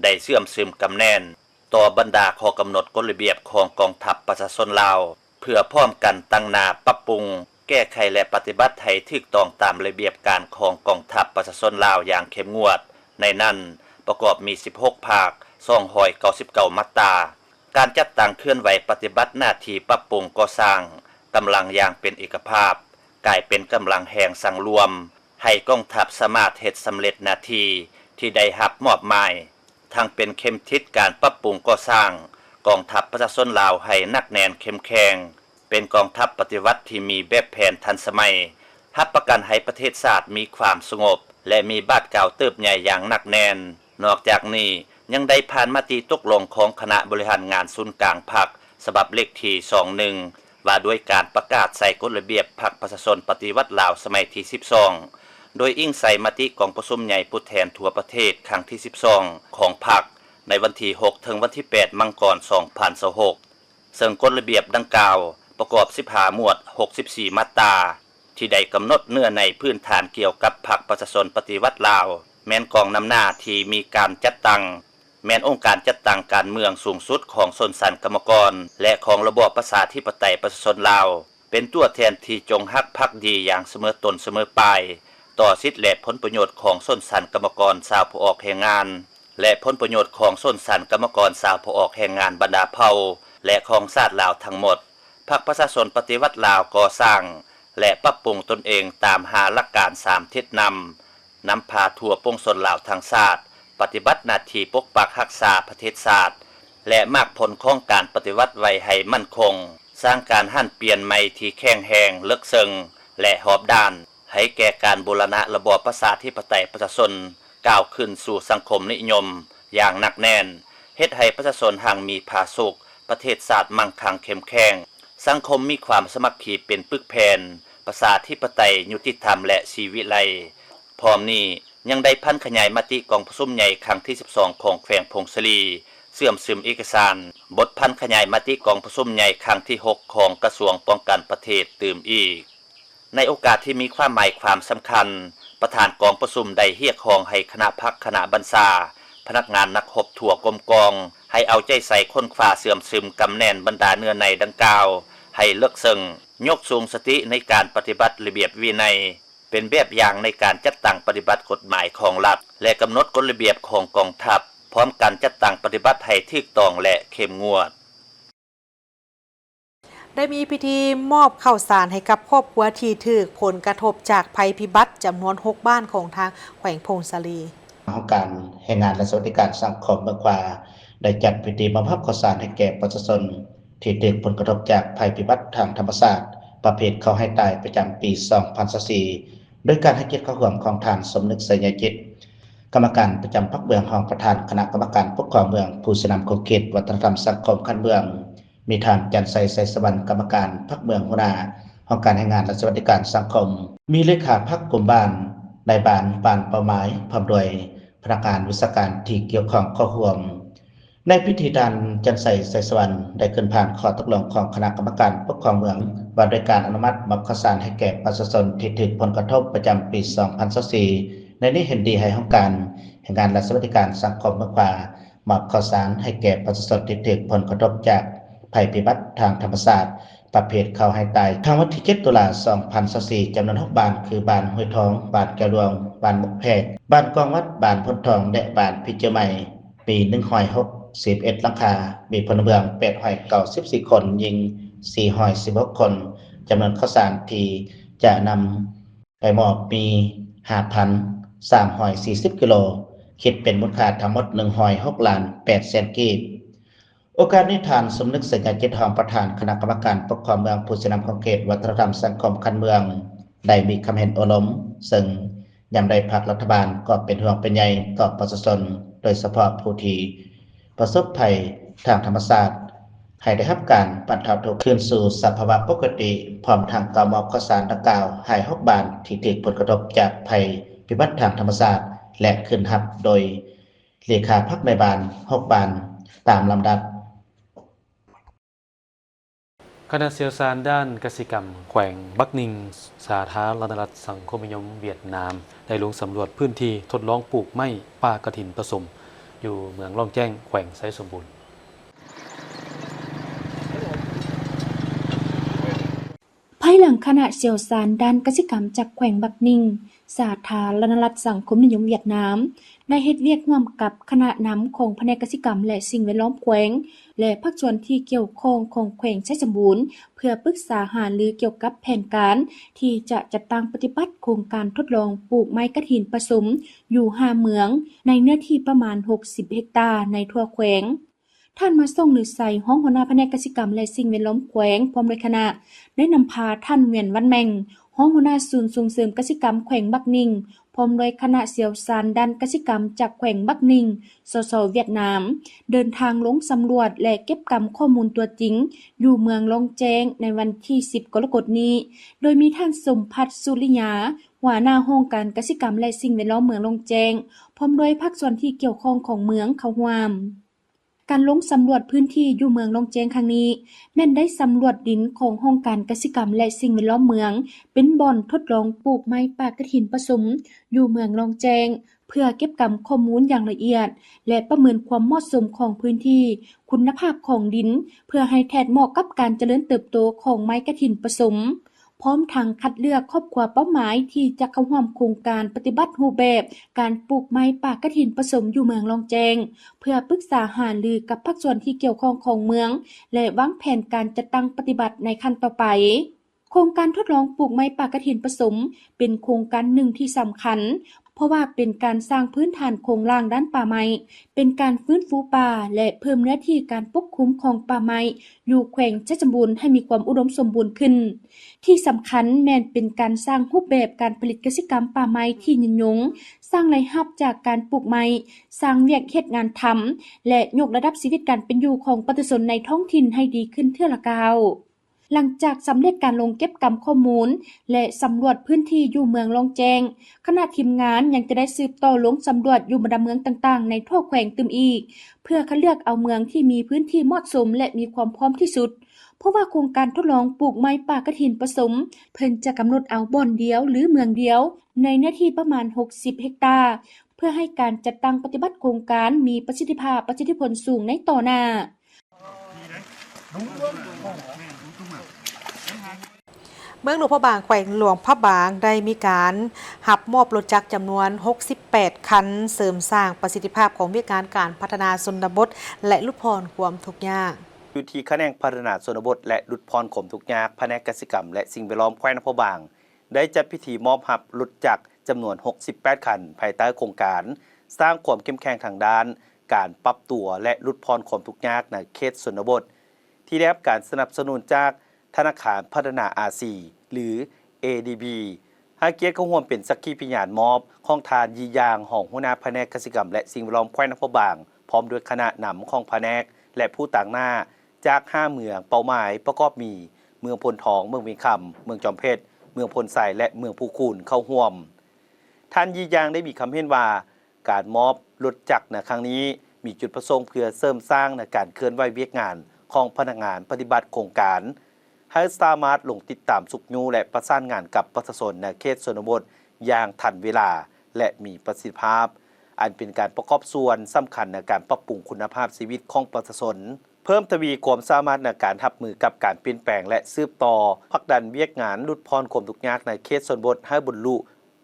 ໄດ້ເຊື່ອມຊຶມກຳແໜ້ນ ຕໍ່ບັນດາຂໍ້ກຳນົດກົດລະບຽບຂອງກອງທັບປະຊາຊົນລາວ ເພື່ອພ້ອມກັນຕັ້ງໜ້າປັບປຸງ, ແກ້ໄຂ ແລະ ປະຕິບັດໃຫ້ຖືກຕ້ອງຕາມລະບຽບການຂອງກອງທັບປະຊາຊົນລາວຢ່າງເຂັ້ມງວດ, ໃນນັ້ນປະກອບມີສິບຫົກພາກ, ສອງຮ້ອຍເກົ້າສິບເກົ້າມາດຕາ. ການຈັດຕັ້ງເຄື່ອນໄຫວປະຕິບັດໜ້າທີ່ປັບປຸງກໍ່ສ້າງກຳລັງຢ່າງເປັນເອກະພາບ, ກາຍເປັນກຳລັງແຮງສັງລວມ, ໃຫ້ກອງທັບສາມາດເຮັດສຳເລັດໜ້າທີ່ທີ່ໄດ້ຮັບມອບໝາຍ. ທັງເປັນເຂັມທິດການປັບປຸງກໍ່ສ້າງກອງທັບປະຊາຊົນລາວໃຫ້ໜັກແໜ້ນເຂັ້ມແຂງ, ເປັນກອງທັບປະຕິວັດທີ່ມີແບບແຜນທັນສະໄໝ, ຮັບປະກັນໃຫ້ປະເທດຊາດມີຄວາມສະຫງົບ ແລະ ມີບາດກ້າວເຕີບໃຫຍ່ຢ່າງໜັກແໜ້ນ. ນອກຈາກນີ້ ຍັງໄດ້ຜ່ານມະຕິຕົກລົງຂອງຄະນະບໍລິຫານງານສູນກາງພັກ ສະບັບເລກທີສອງໜຶ່ງ ວ່າດ້ວຍການປະກາດໃສ່ກົດລະບຽບພັກປະຊາຊົນປະຕິວັດລາວສະໄໝທີສິບສອງ ໂດຍອີງໃສ່ມະຕິກອງປະຊຸມໃຫຍ່ຜູ້ແທນທົ່ວປະເທດຄັ້ງທີສິບສອງຂອງພັກ ໃນວັນທີຫົກ ເຖິງວັນທີແປດ ມັງກອນ ສອງພັນຊາວຫົກ ເຊິ່ງກົດລະບຽບດັ່ງກ່າວປະກອບສິບຫ້າໝວດ ຫົກສິບສີ່ມາດຕາ ທີ່ໄດ້ກຳນົດເນື້ອໃນພື້ນຖານກ່ຽວກັບພັກປະຊາຊົນປະຕິວັດລາວ ແມ່ນກອງນຳໜ້າທີ່ມີການຈັດຕັ້ງ ແມ່ນອົງການຈັດຕັ້ງການເມືອງສູງສຸດຂອງຊົນຊັ້ນກຳມະກອນ ແລະ ຂອງລະບອບປະຊາທິປະໄຕປະຊາຊົນລາວ ເປັນຕົວແທນທີ່ຈົງຮັກພັກດີຢ່າງສະເໝີຕົ້ນສະເໝີປາຍ ຕໍ່ສິດ ແລະ ຜົນປະໂຫຍດຂອງຊົນຊັ້ນກຳມະກອນຊາວຜູ້ອອກແຮງງານ ແລະ ຜົນປະໂຫຍດຂອງຊົນຊັ້ນກຳມະກອນຊາວຜູ້ອອກແຮງງານບັນດາເຜົ່າ ແລະ ຂອງຊາດລາວທັງໝົດ. ພັກປະຊາຊົນປະຕິວັດລາວກໍ່ສ້າງ ແລະ ປັບປຸງຕົນເອງຕາມຫ້າຫຼັກການສາມທິດນຳ, ນຳພາທົ່ວປວງຊົນລາວທັງຊາດ ປະຕິບັດໜ້າທີ່ປົກປັກຮັກສາປະເທດຊາດ ແລະ ໝາກຜົນຂອງການປະຕິວັດໄວ້ໃຫ້ໝັ້ນຄົງ, ສ້າງການຫັນປ່ຽນໃໝ່ທີ່ແຂງແຮງ, ເລິກເຊິ່ງ ແລະ ຮອບດ້ານ ໃຫ້ແກ່ການບູລະນະລະບອບປະຊາທິປະໄຕປະຊາຊົນ ກ້າວຂຶ້ນສູ່ສັງຄົມນິຍົມຢ່າງໜັກແໜ້ນ, ເຮັດໃຫ້ປະຊາຊົນຮັ່ງມີຜາສຸກ, ປະເທດຊາດມັ່ງຄັ່ງເຂັ້ມແຂງ, ສັງຄົມມີຄວາມສາມັກຄີເປັນປຶກແຜ່ນ, ປະຊາທິປະໄຕ, ຍຸຕິທຳ ແລະ ສີວິໄລ. ພ້ອມນີ້ຍັງໄດ້ຜັນຂະຫຍາຍມະຕິກອງປະຊຸມໃຫຍ່ຄັ້ງທີສິບສອງຂອງແຂວງຜົ້ງສາລີ, ເຊື່ອມຊຶມເອກະສານ, ບົດຜັນຂະຫຍາຍມະຕິກອງປະຊຸມໃຫຍ່ຄັ້ງທີຫົກຂອງກະຊວງປ້ອງກັນປະເທດຕື່ມອີກ. ໃນໂອກາດທີ່ມີຄວາມໝາຍຄວາມສຳຄັນ, ປະທານກອງປະຊຸມໄດ້ຮຽກຮ້ອງໃຫ້ຄະນະພັກຄະນະບັນຊາ, ພະນັກງານນັກຮົບທົ່ວກົມກອງ ໃຫ້ເອົາໃຈໃສ່ຄົ້ນຄວ້າເຊື່ອມຊຶມກຳແໜ້ນບັນດາເນື້ອໃນດັ່ງກ່າວໃຫ້ເລິກເຊິ່ງ, ຍົກສູງສະຕິໃນການປະຕິບັດລະບຽບວິໄນ ເປັນແບບຢ່າງໃນການຈັດຕັ້ງປະຕິບັດກົດໝາຍຂອງລັດ ແລະ ກຳນົດກົດລະບຽບຂອງກອງທັບ, ພ້ອມກັນຈັດຕັ້ງປະຕິບັດໃຫ້ຖືກຕ້ອງ ແລະ ເຂັ້ມງວດ. ໄດ້ມີພິທີມອບເຂົ້າສານໃຫ້ກັບຄອບຄົວທີ່ຖືກຜົນກະທົບຈາກໄພພິບັດຈຳນວນຫົກບ້ານຂອງທາງແຂວງຜົ້ງສາລີ. ຫ້ອງການແຮງງານ ແລະ ສະຫວັດດີການສັງຄົມເມືອງຂວາ ໄດ້ຈັດພິທີມອບຮັບເຂົ້າສານໃຫ້ແກ່ປະຊາຊົນທີ່ຖືກຜົນກະທົບຈາກໄພພິບັດທາງທຳມະຊາດ ປະເພດເຂົ້າໄຮ່ຕາຍ ປະຈຳປີສອງພັນຊາວສີ່ ໂດຍການໃຫ້ກຽດເຂົ້າຮ່ວມຂອງທ່ານ ສົມນຶກ ໄຊຍະຈິດ ກຳມະການປະຈຳພັກເມືອງ, ຮອງປະທານຄະນະກຳມະການປົກຄອງເມືອງ, ຜູ້ຊີ້ນຳຂົງເຂດວັດທະນະທຳສັງຄົມຂັ້ນເມືອງ, ມີທ່ານ ຈັນໄຊ ໄຊສະຫວັນ ກຳມະການພັກເມືອງ, ຫົວໜ້າຫ້ອງການແຮງງານ ແລະ ສະຫວັດດີການສັງຄົມ, ມີເລຂາພັກ, ກຸ່ມບ້ານ, ນາຍບ້ານ, ບ້ານເປົ້າໝາຍ, ພ້ອມດ້ວຍພະນັກງານວິຊາການທີ່ກ່ຽວຂ້ອງເຂົ້າຮ່ວມ. ໃນພິທີ ທ່ານ ຈັນໄຊ ໄຊສະຫວັນ ໄດ້ຂຶ້ນຜ່ານຂໍ້ຕົກລົງຂອງຄະນະກຳມະການປົກຄອງເມືອງ ວ່າດ້ວຍການອະນຸມັດມອບເຂົ້າສານໃຫ້ແກ່ປະຊາຊົນທີ່ຖືກຜົນກະທົບປະຈຳປີສອງພັນຊາວສີ່. ໃນນີ້ເຫັນດີໃຫ້ຫ້ອງການແຮງງານ ແລະ ສະຫວັດດີການສັງຄົມເມືອງຂວາ ມອບເຂົ້າສານໃຫ້ແກ່ປະຊາຊົນທີ່ຖືກຜົນກະທົບຈາກໄພພິບັດທາງທຳມະຊາດ ປະເພດເຂົ້າໄຮ່ຕາຍ ທາງວັນທີເຈັດ ຕຸລາ ສອງພັນຊາວສີ່ ຈຳນວນຫົກບ້ານ ຄື ບ້ານຫ້ວຍທອງ, ບ້ານແກ້ວຫຼວງ, ບ້ານໝວກແພກ, ບ້ານກອງວັດ, ບ້ານໂພນທອງ ແລະ ບ້ານພີເຈີໃໝ່ ມີໜຶ່ງຮ້ອຍຫົກສິບເອັດຫຼັງຄາ, ມີພົນລະເມືອງແປດຮ້ອຍເກົ້າສິບສີ່ຄົນ, ຍິງສີ່ຮ້ອຍສິບຫົກຄົນ. ຈຳນວນເຂົ້າສານທີ່ຈະນຳ ໄປມອບມີຫ້າພັນສາມຮ້ອຍສີ່ສິບກິໂລ, ຄິດເປັນມູນຄ່າທັງໝົດໜຶ່ງຮ້ອຍຫົກລ້ານແປດແສນກີບ. ໂອກາດນີ້ ທ່ານ ສົມນຶກ ໄຊຍະຈິດ ຮອງປະທານຄະນະກຳມະການປົກຄອງເມືອງ, ຜູ້ຊີ້ນຳຂົງເຂດວັດທະນະທຳສັງຄົມຂັ້ນເມືອງ ໄດ້ມີຄຳເຫັນໂອ້ລົມ, ເຊິ່ງຍາມໃດພັກລັດຖະບານກໍເປັນຫ່ວງເປັນໃຍຕໍ່ປະຊາຊົນ, ໂດຍສະເພາະຜູ້ທີ່ປະສົບໄພທາງທຳມະຊາດ, ໃຫ້ໄດ້ຮັບການບັນເທົາທຸກຄືນສູ່ສະພາວະປົກກະຕິ, ພ້ອມທັງກ່າວມອບເຂົ້າສານດັ່ງກ່າວໃຫ້ຫົກບ້ານທີ່ຖືກຜົນກະທົບຈາກໄພພິບັດທາງທຳມະຊາດ ແລະ ຂຶ້ນຮັບໂດຍເລຂາພັກໃນບ້ານຫົກບ້ານຕາມລຳດັບ. ຄະນະຊ່ຽວຊານດ້ານກະສິກຳແຂວງບັກນິງ ສາທາລະນະລັດສັງຄົມນິຍົມຫວຽດນາມ ໄດ້ລົງສຳຫຼວດພື້ນທີ່ທົດລອງປູກໄມ້ປ່າກະຖິນປະສົມ ຢູ່ເມືອງລ້ອງແຈ້ງ ແຂວງໄຊສົມບູນ. ພາຍຫຼັງຄະນະຊ່ຽວຊານດ້ານກະສິກຳຈາກແຂວງບັກນິງ ສາທາລະນະລັດສັງຄົມນິຍົມຫວຽດນາມ ໄດ້ເຮັດວຽກຮ່ວມກັບຄະນະນຳຂອງພະແນກກະສິກຳ ແລະ ສິ່ງແວດລ້ອມແຂວງ ແລະ ພາກສ່ວນທີ່ກ່ຽວຂ້ອງຂອງແຂວງໄຊສົມບູນ ເພື່ອປຶກສາຫາລືກ່ຽວກັບແຜນການທີ່ຈະຈັດຕັ້ງປະຕິບັດໂຄງການທົດລອງປູກໄມ້ກະຖິນປະສົມຢູ່ຫ້າເມືອງ ໃນເນື້ອທີ່ປະມານຫົກສິບເຮັກຕາໃນທົ່ວແຂວງ. ທ່ານ ມາສົ່ງ ຫຼື ໄຊ ຮອງຫົວໜ້າພະແນກກະສິກຳ ແລະ ສິ່ງແວດລ້ອມແຂວງ ພ້ອມດ້ວຍຄະນະ ໄດ້ນຳພາທ່ານ ຫວຽນ ວັນແມ່ງ ຮອງຫົວໜ້າສູນສົ່ງເສີມກະສິກຳແຂວງບັກໜິ່ງ ພ້ອມດ້ວຍຄະນະຊ່ຽວຊານດ້ານກະສິກຳຈາກແຂວງບັກໜິ່ງ ສສ ຫວຽດນາມ ເດີນທາງລົງສຳຫຼວດ ແລະ ເກັບກຳຂໍ້ມູນຕົວຈິງ ຢູ່ເມືອງລ່ອງແຈ້ງ ໃນວັນທີສິບ ກໍລະກົດນີ້, ໂດຍມີທ່ານ ສົມພັດ ສຸລິຍາ ຫົວໜ້າຫ້ອງການກະສິກຳ ແລະ ສິ່ງແວດລ້ອມເມືອງລ່ອງແຈ້ງ ພ້ອມດ້ວຍພາກສ່ວນທີ່ກ່ຽວຂ້ອງຂອງເມືອງເຂົ້າຮ່ວມ. ການລົງສຳຫຼວດພື້ນທີ່ຢູ່ເມືອງລ່ອງແຈ້ງຄັ້ງນີ້ ແມ່ນໄດ້ສຳຫຼວດດິນຂອງຫ້ອງການກະສິກຳ ແລະ ສິ່ງແວດລ້ອມເມືອງ ເປັນບ່ອນທົດລອງປູກໄມ້ປ່າກະຖິນປະສົມຢູ່ເມືອງລ່ອງແຈ້ງ ເພື່ອເກັບກຳຂໍ້ມູນຢ່າງລະອຽດ ແລະ ປະເມີນຄວາມເໝາະສົມຂອງພື້ນທີ່, ຄຸນນະພາບຂອງດິນ ເພື່ອໃຫ້ແທດເໝາະກັບການຈະເລີນເຕີບໂຕຂອງໄມ້ກະຖິນປະສົມ. ພ້ອມທັງຄັດເລືອກຄອບຄົວເປົ້າໝາຍທີ່ຈະເຂົ້າຮ່ວມໂຄງການປະຕິບັດຮູບແບບການປູກໄມ້ປ່າກະຖິນປະສົມຢູ່ເມືອງລ່ອງແຈ້ງ ເພື່ອປຶກສາຫາລືກັບພາກສ່ວນທີ່ກ່ຽວຂ້ອງຂອງເມືອງ ແລະ ວາງແຜນການຈັດຕັ້ງປະຕິບັດໃນຂັ້ນຕໍ່ໄປ. ໂຄງການທົດລອງປູກໄມ້ປ່າກະຖິນປະສົມ ເປັນໂຄງການໜຶ່ງທີ່ສຳຄັນ ເພາະວ່າເປັນການສ້າງພື້ນຖານໂຄງລ່າງດ້ານປ່າໄມ້, ເປັນການຟື້ນຟູປ່າ ແລະ ເພີ່ມເນື້ອທີ່ການປົກຄຸມຂອງປ່າໄມ້ຢູ່ແຂວງໄຊສົມບູນໃຫ້ມີຄວາມອຸດົມສົມບູນຂຶ້ນ. ທີ່ສຳຄັນແມ່ນເປັນການສ້າງຮູບແບບການຜະລິດກະສິກຳປ່າໄມ້ທີ່ຍືນຍົງ, ສ້າງລາຍຮັບຈາກການປູກໄມ້, ສ້າງວຽກເຮັດງານທຳ ແລະ ຍົກລະດັບຊີວິດການເປັນຢູ່ຂອງປະຊາຊົນໃນທ້ອງຖິ່ນໃຫ້ດີຂຶ້ນເທື່ອລະກ້າວ. ຫຼັງຈາກສຳເລັດການລົງເກັບກຳຂໍ້ມູນ ແລະ ສຳຫຼວດພື້ນທີ່ຢູ່ເມືອງລ່ອງແຈ້ງ, ຄະນະທີມງານຍັງຈະໄດ້ສືບຕໍ່ລົງສຳຫຼວດຢູ່ບັນດາເມືອງຕ່າງໆໃນທົ່ວແຂວງຕື່ມອີກ, ເພື່ອຄັດເລືອກເອົາເມືອງທີ່ມີພື້ນທີ່ເໝາະສົມ ແລະ ມີຄວາມພ້ອມທີ່ສຸດ, ເພາະວ່າໂຄງການທົດລອງປູກໄມ້ປ່າກະຖິນປະສົມ ເພິ່ນຈະກຳນົດເອົາບ່ອນດຽວ ຫຼື ເມືອງດຽວ ໃນເນື້ອທີ່ປະມານຫົກສິບເຮັກຕາ, ເພື່ອໃຫ້ການຈັດຕັ້ງປະຕິບັດໂຄງການມີປະສິດທິພາບ, ປະສິດທິຜົນສູງໃນຕໍ່ໜ້າ. ເມືອງຫຼວງພະບາງ ແຂວງຫຼວງພະບາງ ໄດ້ມີການຮັບມອບລົດຈັກຈຳນວນຫົກສິບແປດຄັນ, ເສີມສ້າງປະສິດທິພາບຂອງວຽກງານການພັດທະນາຊົນນະບົດ ແລະ ຫຼຸດຜ່ອນຄວາມທຸກຍາກ. ຢູ່ທີ່ຂະແໜງພັດທະນາຊົນນະບົດ ແລະ ຫຼຸດຜ່ອນຄວາມທຸກຍາກ, ພະແນກກະສິກຳ ແລະ ສິ່ງແວດລ້ອມແຂວງຫຼວງພະບາງ ໄດ້ຈັດພິທີມອບຮັບລົດຈັກຈຳນວນຫົກສິບແປດຄັນ ພາຍໃຕ້ໂຄງການສ້າງຄວາມເຂັ້ມແຂງທາງດ້ານການປັບຕົວ ແລະ ຫຼຸດຜ່ອນຄວາມທຸກຍາກໃນເຂດຊົນນະບົດ ທີ່ໄດ້ຮັບການສະໜັບສະໜູນຈາກທະນາຄານພັດທະນາອາຊີ ຫຼື ເອດີບີ ໃຫ້ກຽດເຂົ້າຮ່ວມເປັນສັກຂີພະຍານມອບຂອງທ່ານ ຢີ ຢາງ ຮອງຫົວໜ້າພະແນກກະສິກຳ ແລະ ສິ່ງແວດລ້ອມແຂວງຫຼວງພະບາງ ພ້ອມດ້ວຍຄະນະນຳຂອງພະແນກ ແລະ ຜູ້ຕາງໜ້າຈາກຫ້າເມືອງເປົ້າໝາຍປະກອບມີ ເມືອງໂພນທອງ, ເມືອງວຽງຄຳ, ເມືອງຈອມເພັດ, ເມືອງໂພນໄຊ ແລະ ເມືອງພູຄູນ ເຂົ້າຮ່ວມ. ທ່ານ ຢີ ຢາງ ໄດ້ມີຄຳເຫັນວ່າ ການມອບລົດຈັກໃນຄັ້ງນີ້ ມີຈຸດປະສົງເພື່ອເສີມສ້າງໃນການເຄື່ອນໄຫວວຽກງານຂອງພະນັກງານປະຕິບັດໂຄງການ ໃຫ້ສາມາດລົງຕິດຕາມຊຸກຍູ້ ແລະ ປະສານງານກັບປະຊາຊົນໃນເຂດຊົນນະບົດຢ່າງທັນເວລາ ແລະ ມີປະສິດທິພາບ, ອັນເປັນການປະກອບສ່ວນສຳຄັນໃນການປັບປຸງຄຸນນະພາບຊີວິດຂອງປະຊາຊົນ, ເພີ່ມທະວີຄວາມສາມາດໃນການຮັບມືກັບການປ່ຽນແປງ ແລະ ສືບຕໍ່ຜັກດັນວຽກງານຫຼຸດຜ່ອນຄວາມທຸກຍາກໃນເຂດຊົນນະບົດໃຫ້ບັນລຸ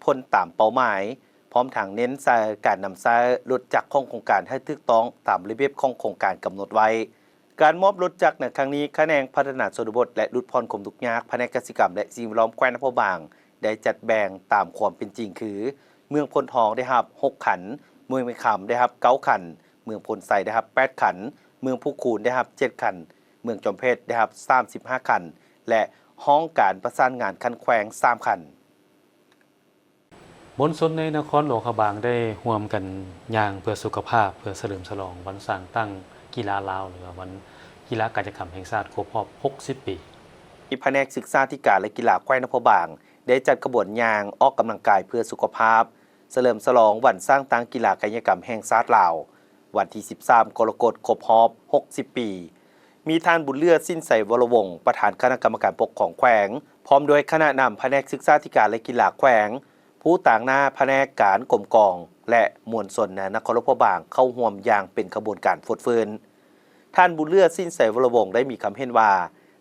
ຜົນຕາມເປົ້າໝາຍ, ພ້ອມທັງເນັ້ນໃສ່ການນຳໃຊ້ລົດຈັກຂອງໂຄງການໃຫ້ຖືກຕ້ອງຕາມລະບຽບຂອງໂຄງການກຳນົດໄວ້. ການມອບລົດຈັກໃນຄັ້ງນີ້, ຂະແໜງພັດທະນາຊົນນະບົດ ແລະ ຫຼຸດຜ່ອນຄວາມທຸກຍາກ, ພະແນກກະສິກຳ ແລະ ສິ່ງແວດລ້ອມແຂວງຫຼວງພະບາງ ໄດ້ຈັດແບ່ງຕາມຄວາມເປັນຈິງຄື ເມືອງໂພນທອງໄດ້ຮັບຫົກຄັນ, ເມືອງວຽງຄຳໄດ້ຮັບເກົ້າຄັນ, ເມືອງໂພນໄຊໄດ້ຮັບແປດຄັນ, ເມືອງພູຄູນໄດ້ຮັບເຈັດຄັນ, ເມືອງຈອມເພັດໄດ້ຮັບສາມສິບຫ້າຄັນ ແລະ ຫ້ອງການປະສານງານຂັ້ນແຂວງສາມຄັນ. ມວນຊົນໃນນະຄອນຫຼວງພະບາງໄດ້ຮ່ວມກັນຍ່າງເພື່ອສຸຂະພາບ ເພື່ອສະເຫຼີມສະຫຼອງວັນສ້າງຕັ້ງກິລາລາວ ຫຼືວ່າວັນກິລາກາຍະກຳແຫ່ງຊາດຄົບຮອບຫົກສິບປີ. ພະແນກສຶກສາທິການ ແລະ ກິລາແຂວງຫຼວງພະບາງ ໄດ້ຈັດຂະບວນຍ່າງອອກກຳລັງກາຍເພື່ອສຸຂະພາບ ສະເຫຼີມສະຫຼອງວັນສ້າງຕັ້ງກິລາກາຍະກຳແຫ່ງຊາດລາວ ວັນທີສິບສາມ ກໍລະກົດ ຄົບຮອບຫົກສິບປີ. ມີທ່ານ ບຸນເຫຼືອ ສິນໄຊວໍລະວົງ ປະທານຄະນະກຳມະການປົກຄອງແຂວງ ພ້ອມດ້ວຍຄະນະນຳພະແນກສຶກສາທິການ ແລະ ກິລາແຂວງ, ຜູ້ຕາງໜ້າພະແນກການກົມກອງ ແລະ ມວນຊົນໃນນະຄອນຫຼວງພະບາງ ເຂົ້າຮ່ວມຢ່າງເປັນຂະບວນການຟົດຟື້ນ. ທ່ານ ບຸນເຫຼືອ ສິນໄຊວໍລະວົງ ໄດ້ມີຄຳເຫັນວ່າ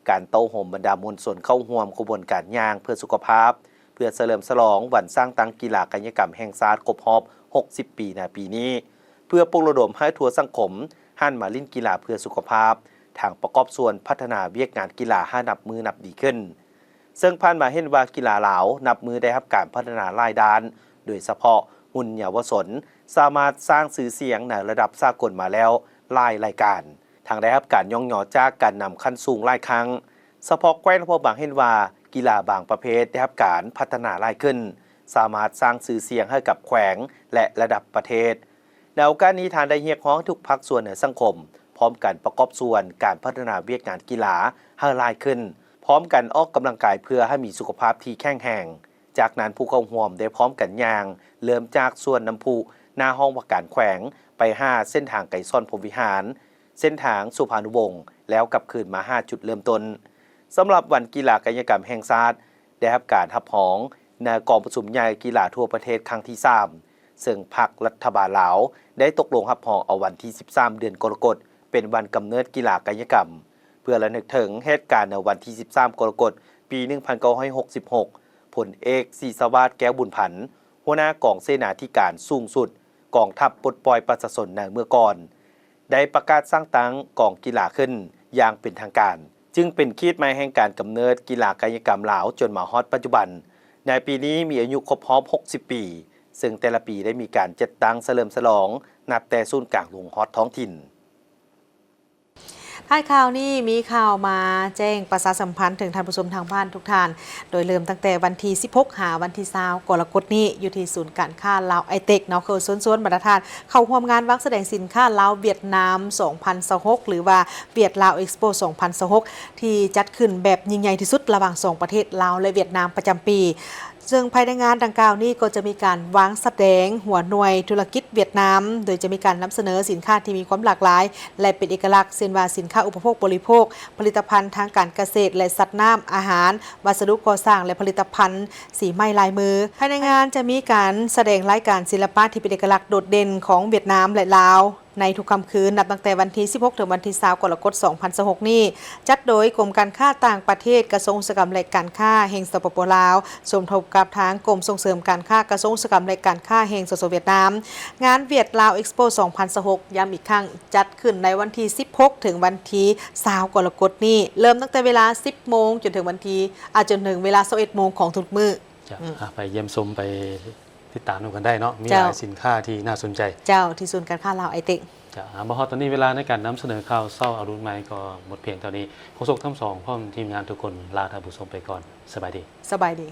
ການເຕົ້າໂຮມບັນດາມວນຊົນເຂົ້າຮ່ວມຂະບວນການຍ່າງເພື່ອສຸຂະພາບ ເພື່ອສະເຫຼີມສະຫຼອງວັນສ້າງຕັ້ງກິລາກາຍະກຳແຫ່ງຊາດຄົບຮອບຫົກສິບປີໃນປີນີ້ ເພື່ອປຸກລະດົມໃຫ້ທົ່ວສັງຄົມຫັນມາຫຼິ້ນກິລາເພື່ອສຸຂະພາບ ທັງປະກອບສ່ວນພັດທະນາວຽກງານກິລາໃຫ້ນັບມື້ນັບດີຂຶ້ນ. ເຊິ່ງຜ່ານມາເຫັນວ່າກິລາລາວນັບມື້ໄດ້ຮັບການພັດທະນາຫຼາຍດ້ານ, ໂດຍສະເພາະຮຸ່ນເຍົາວະຊົນ ສາມາດສ້າງຊື່ສຽງໃນລະດັບສາກົນມາແລ້ວຫຼາຍລາຍການ, ທັງໄດ້ຮັບການຍ້ອງຍໍຈາກການນຳຂັ້ນສູງຫຼາຍຄັ້ງ. ສະເພາະແຂວງຫຼວງພະບາງເຫັນວ່າ ກິລາບາງປະເພດໄດ້ຮັບການພັດທະນາຫຼາຍຂຶ້ນ, ສາມາດສ້າງຊື່ສຽງໃຫ້ກັບແຂວງ ແລະ ລະດັບປະເທດ. ໃນໂອກາດນີ້, ທ່ານໄດ້ຮຽກຮ້ອງໃຫ້ທຸກພາກສ່ວນໃນສັງຄົມ ພ້ອມກັນປະກອບສ່ວນການພັດທະນາວຽກງານກິລາໃຫ້ຫຼາຍຂຶ້ນ, ພ້ອມກັນອອກກຳລັງກາຍເພື່ອໃຫ້ມີສຸຂະພາບທີ່ແຂງແຮງ. ຈາກນັ້ນ, ຜູ້ເຂົ້າຮ່ວມໄດ້ພ້ອມກັນຍ່າງ ເລີ່ມຈາກສວນນ້ຳພຸ ໜ້າຫ້ອງວ່າການແຂວງ ໄປຫາເສັ້ນທາງໄກສອນພົມວິຫານ, ເສັ້ນທາງສຸພານຸວົງ ແລ້ວກັບຄືນມາຫາຈຸດເລີ່ມຕົ້ນ. ສຳລັບວັນກິລາກາຍະກຳແຫ່ງຊາດ ໄດ້ຮັບການຮັບຮອງໃນກອງປະຊຸມໃຫຍ່ກິລາທົ່ວປະເທດຄັ້ງທີສາມ ເຊິ່ງພັກລັດຖະບານລາວໄດ້ຕົກລົງຮັບຮອງເອົາວັນທີສິບສາມ ເດືອນກໍລະກົດ ເປັນວັນກຳເນີດກິລາກາຍະກຳ ເພື່ອລະນຶກເຖິງເຫດການໃນວັນທີສິບສາມ ກໍລະກົດ ປີໜຶ່ງພັນເກົ້າຮ້ອຍຫົກສິບຫົກ ພົນເອກ ສີສະຫວາດ ແກ້ວບຸນພັນ ຫົວໜ້າກອງເສນາທິການສູງສຸດ ກອງທັບປົດປ່ອຍປະຊາຊົນໃນເມື່ອກ່ອນ ໄດ້ປະກາດສ້າງຕັ້ງກອງກິລາຂຶ້ນຢ່າງເປັນທາງການ, ຈຶ່ງເປັນຂີດໝາຍແຫ່ງການກຳເນີດກິລາກາຍະກຳລາວຈົນມາຮອດປັດຈຸບັນ. ໃນປີນີ້ມີອາຍຸຄົບຮອບຫົກສິບປີ, ເຊິ່ງແຕ່ລະປີໄດ້ມີການຈັດຕັ້ງສະເຫຼີມສະຫຼອງ ນັບແຕ່ສູນກາງລົງຮອດທ້ອງຖິ່ນ. ທ້າຍຂ່າວນີ້ມີຂ່າວມາແຈ້ງປະຊາສຳພັນເຖິງທ່ານຜູ້ຊົມທາງບ້ານທຸກທ່ານ, ໂດຍເລີ່ມຕັ້ງແຕ່ວັນທີສິບຫົກ ຫາວັນທີຊາວ ກໍລະກົດນີ້ ຢູ່ທີ່ສູນການຄ້າລາວໄອເຕັກເນາະ ເຂົາເຊີນຊວນບັນດາທ່ານເຂົ້າຮ່ວມງານວາງສະແດງສິນຄ້າລາວຫວຽດນາມ ສອງພັນຊາວຫົກ ຫຼືວ່າຫວຽດລາວເອັກສໂປ ສອງພັນຊາວຫົກ ທີ່ຈັດຂຶ້ນແບບຍິ່ງໃຫຍ່ທີ່ສຸດລະຫວ່າງສອງປະເທດລາວ ແລະ ຫວຽດນາມປະຈຳປີ. ເຊິ່ງພາຍໃນງານດັ່ງກ່າວນີ້ກໍຈະມີການວາງສະແດງຫົວໜ່ວຍທຸລະກິດຫວຽດນາມ, ໂດຍຈະມີການນຳສະເໜີສິນຄ້າທີ່ມີຄວາມຫຼາກຫຼາຍ ແລະ ເປັນເອກະລັກ, ເຊັ່ນວ່າສິນຄ້າອຸປະໂພກບໍລິໂພກ, ຜະລິດຕະພັນທາງການກະເສດ ແລະ ສັດນ້ຳ, ອາຫານ, ວັດສະດຸກໍ່ສ້າງ ແລະ ຜະລິດຕະພັນສີໄມ້ລາຍມື. ພາຍໃນງານຈະມີການສະແດງລາຍການສິລະປະທີ່ເປັນເອກະລັກໂດດເດັ່ນຂອງຫວຽດນາມ ແລະ ລາວ ໃນທຸກຄ່ຳຄືນ ນັບຕັ້ງແຕ່ວັນທີສິບຫົກ ເຖິງວັນທີຊາວ ກໍລະກົດ ສອງພັນຊາວຫົກນີ້ ຈັດໂດຍກົມການຄ້າຕ່າງປະເທດ, ກະຊວງອຸດສາຫະກຳ ແລະ ການຄ້າແຫ່ງ ສປປ ລາວ ສົມທົບກັບທາງກົມສົ່ງເສີມການຄ້າ, ກະຊວງອຸດສາຫະກຳ ແລະ ການຄ້າແຫ່ງ ສສ ຫວຽດນາມ. ງານຫວຽດລາວເອັກສໂປ ສອງພັນຊາວຫົກ ຢ້ຳອີກຄັ້ງ ຈັດຂຶ້ນໃນວັນທີ ສິບຫົກ ເຖິງວັນທີ ຊາວ ກໍລະກົດນີ້ ເລີ່ມຕັ້ງແຕ່ເວລາ ສິບໂມງ ຈົນເຖິງວັນທີ ອາ ຈົນເຖິງເວລາ ຊາວເອັດໂມງ ຂອງທຸກໆມື້. ເຈົ້າ ອືມ ອ່ະ ໄປຢ້ຽມຊົມ ໄປຕິດຕາມນຳກັນໄດ້ເນາະ ມີ ເຈົ້າ ຫຼາຍສິນຄ້າທີ່ໜ້າສົນໃຈ. ເຈົ້າ ທີ່ສູນການຄ້າລາວໄອເຕັກ. ເຈົ້າ ມາຮອດຕອນນີ້ ເວລາໃນການນຳສະເໜີຂ່າວເຊົ້າອາລຸນໃໝ່ກໍໝົດພຽງເທົ່ານີ້. ໂຄສົກທັງສອງ ພ້ອມທີມງານທຸກຄົນ ລາທ່ານຜູ້ຊົມໄປກ່ອນ. ສະບາຍດີ. ສະບາຍດີ.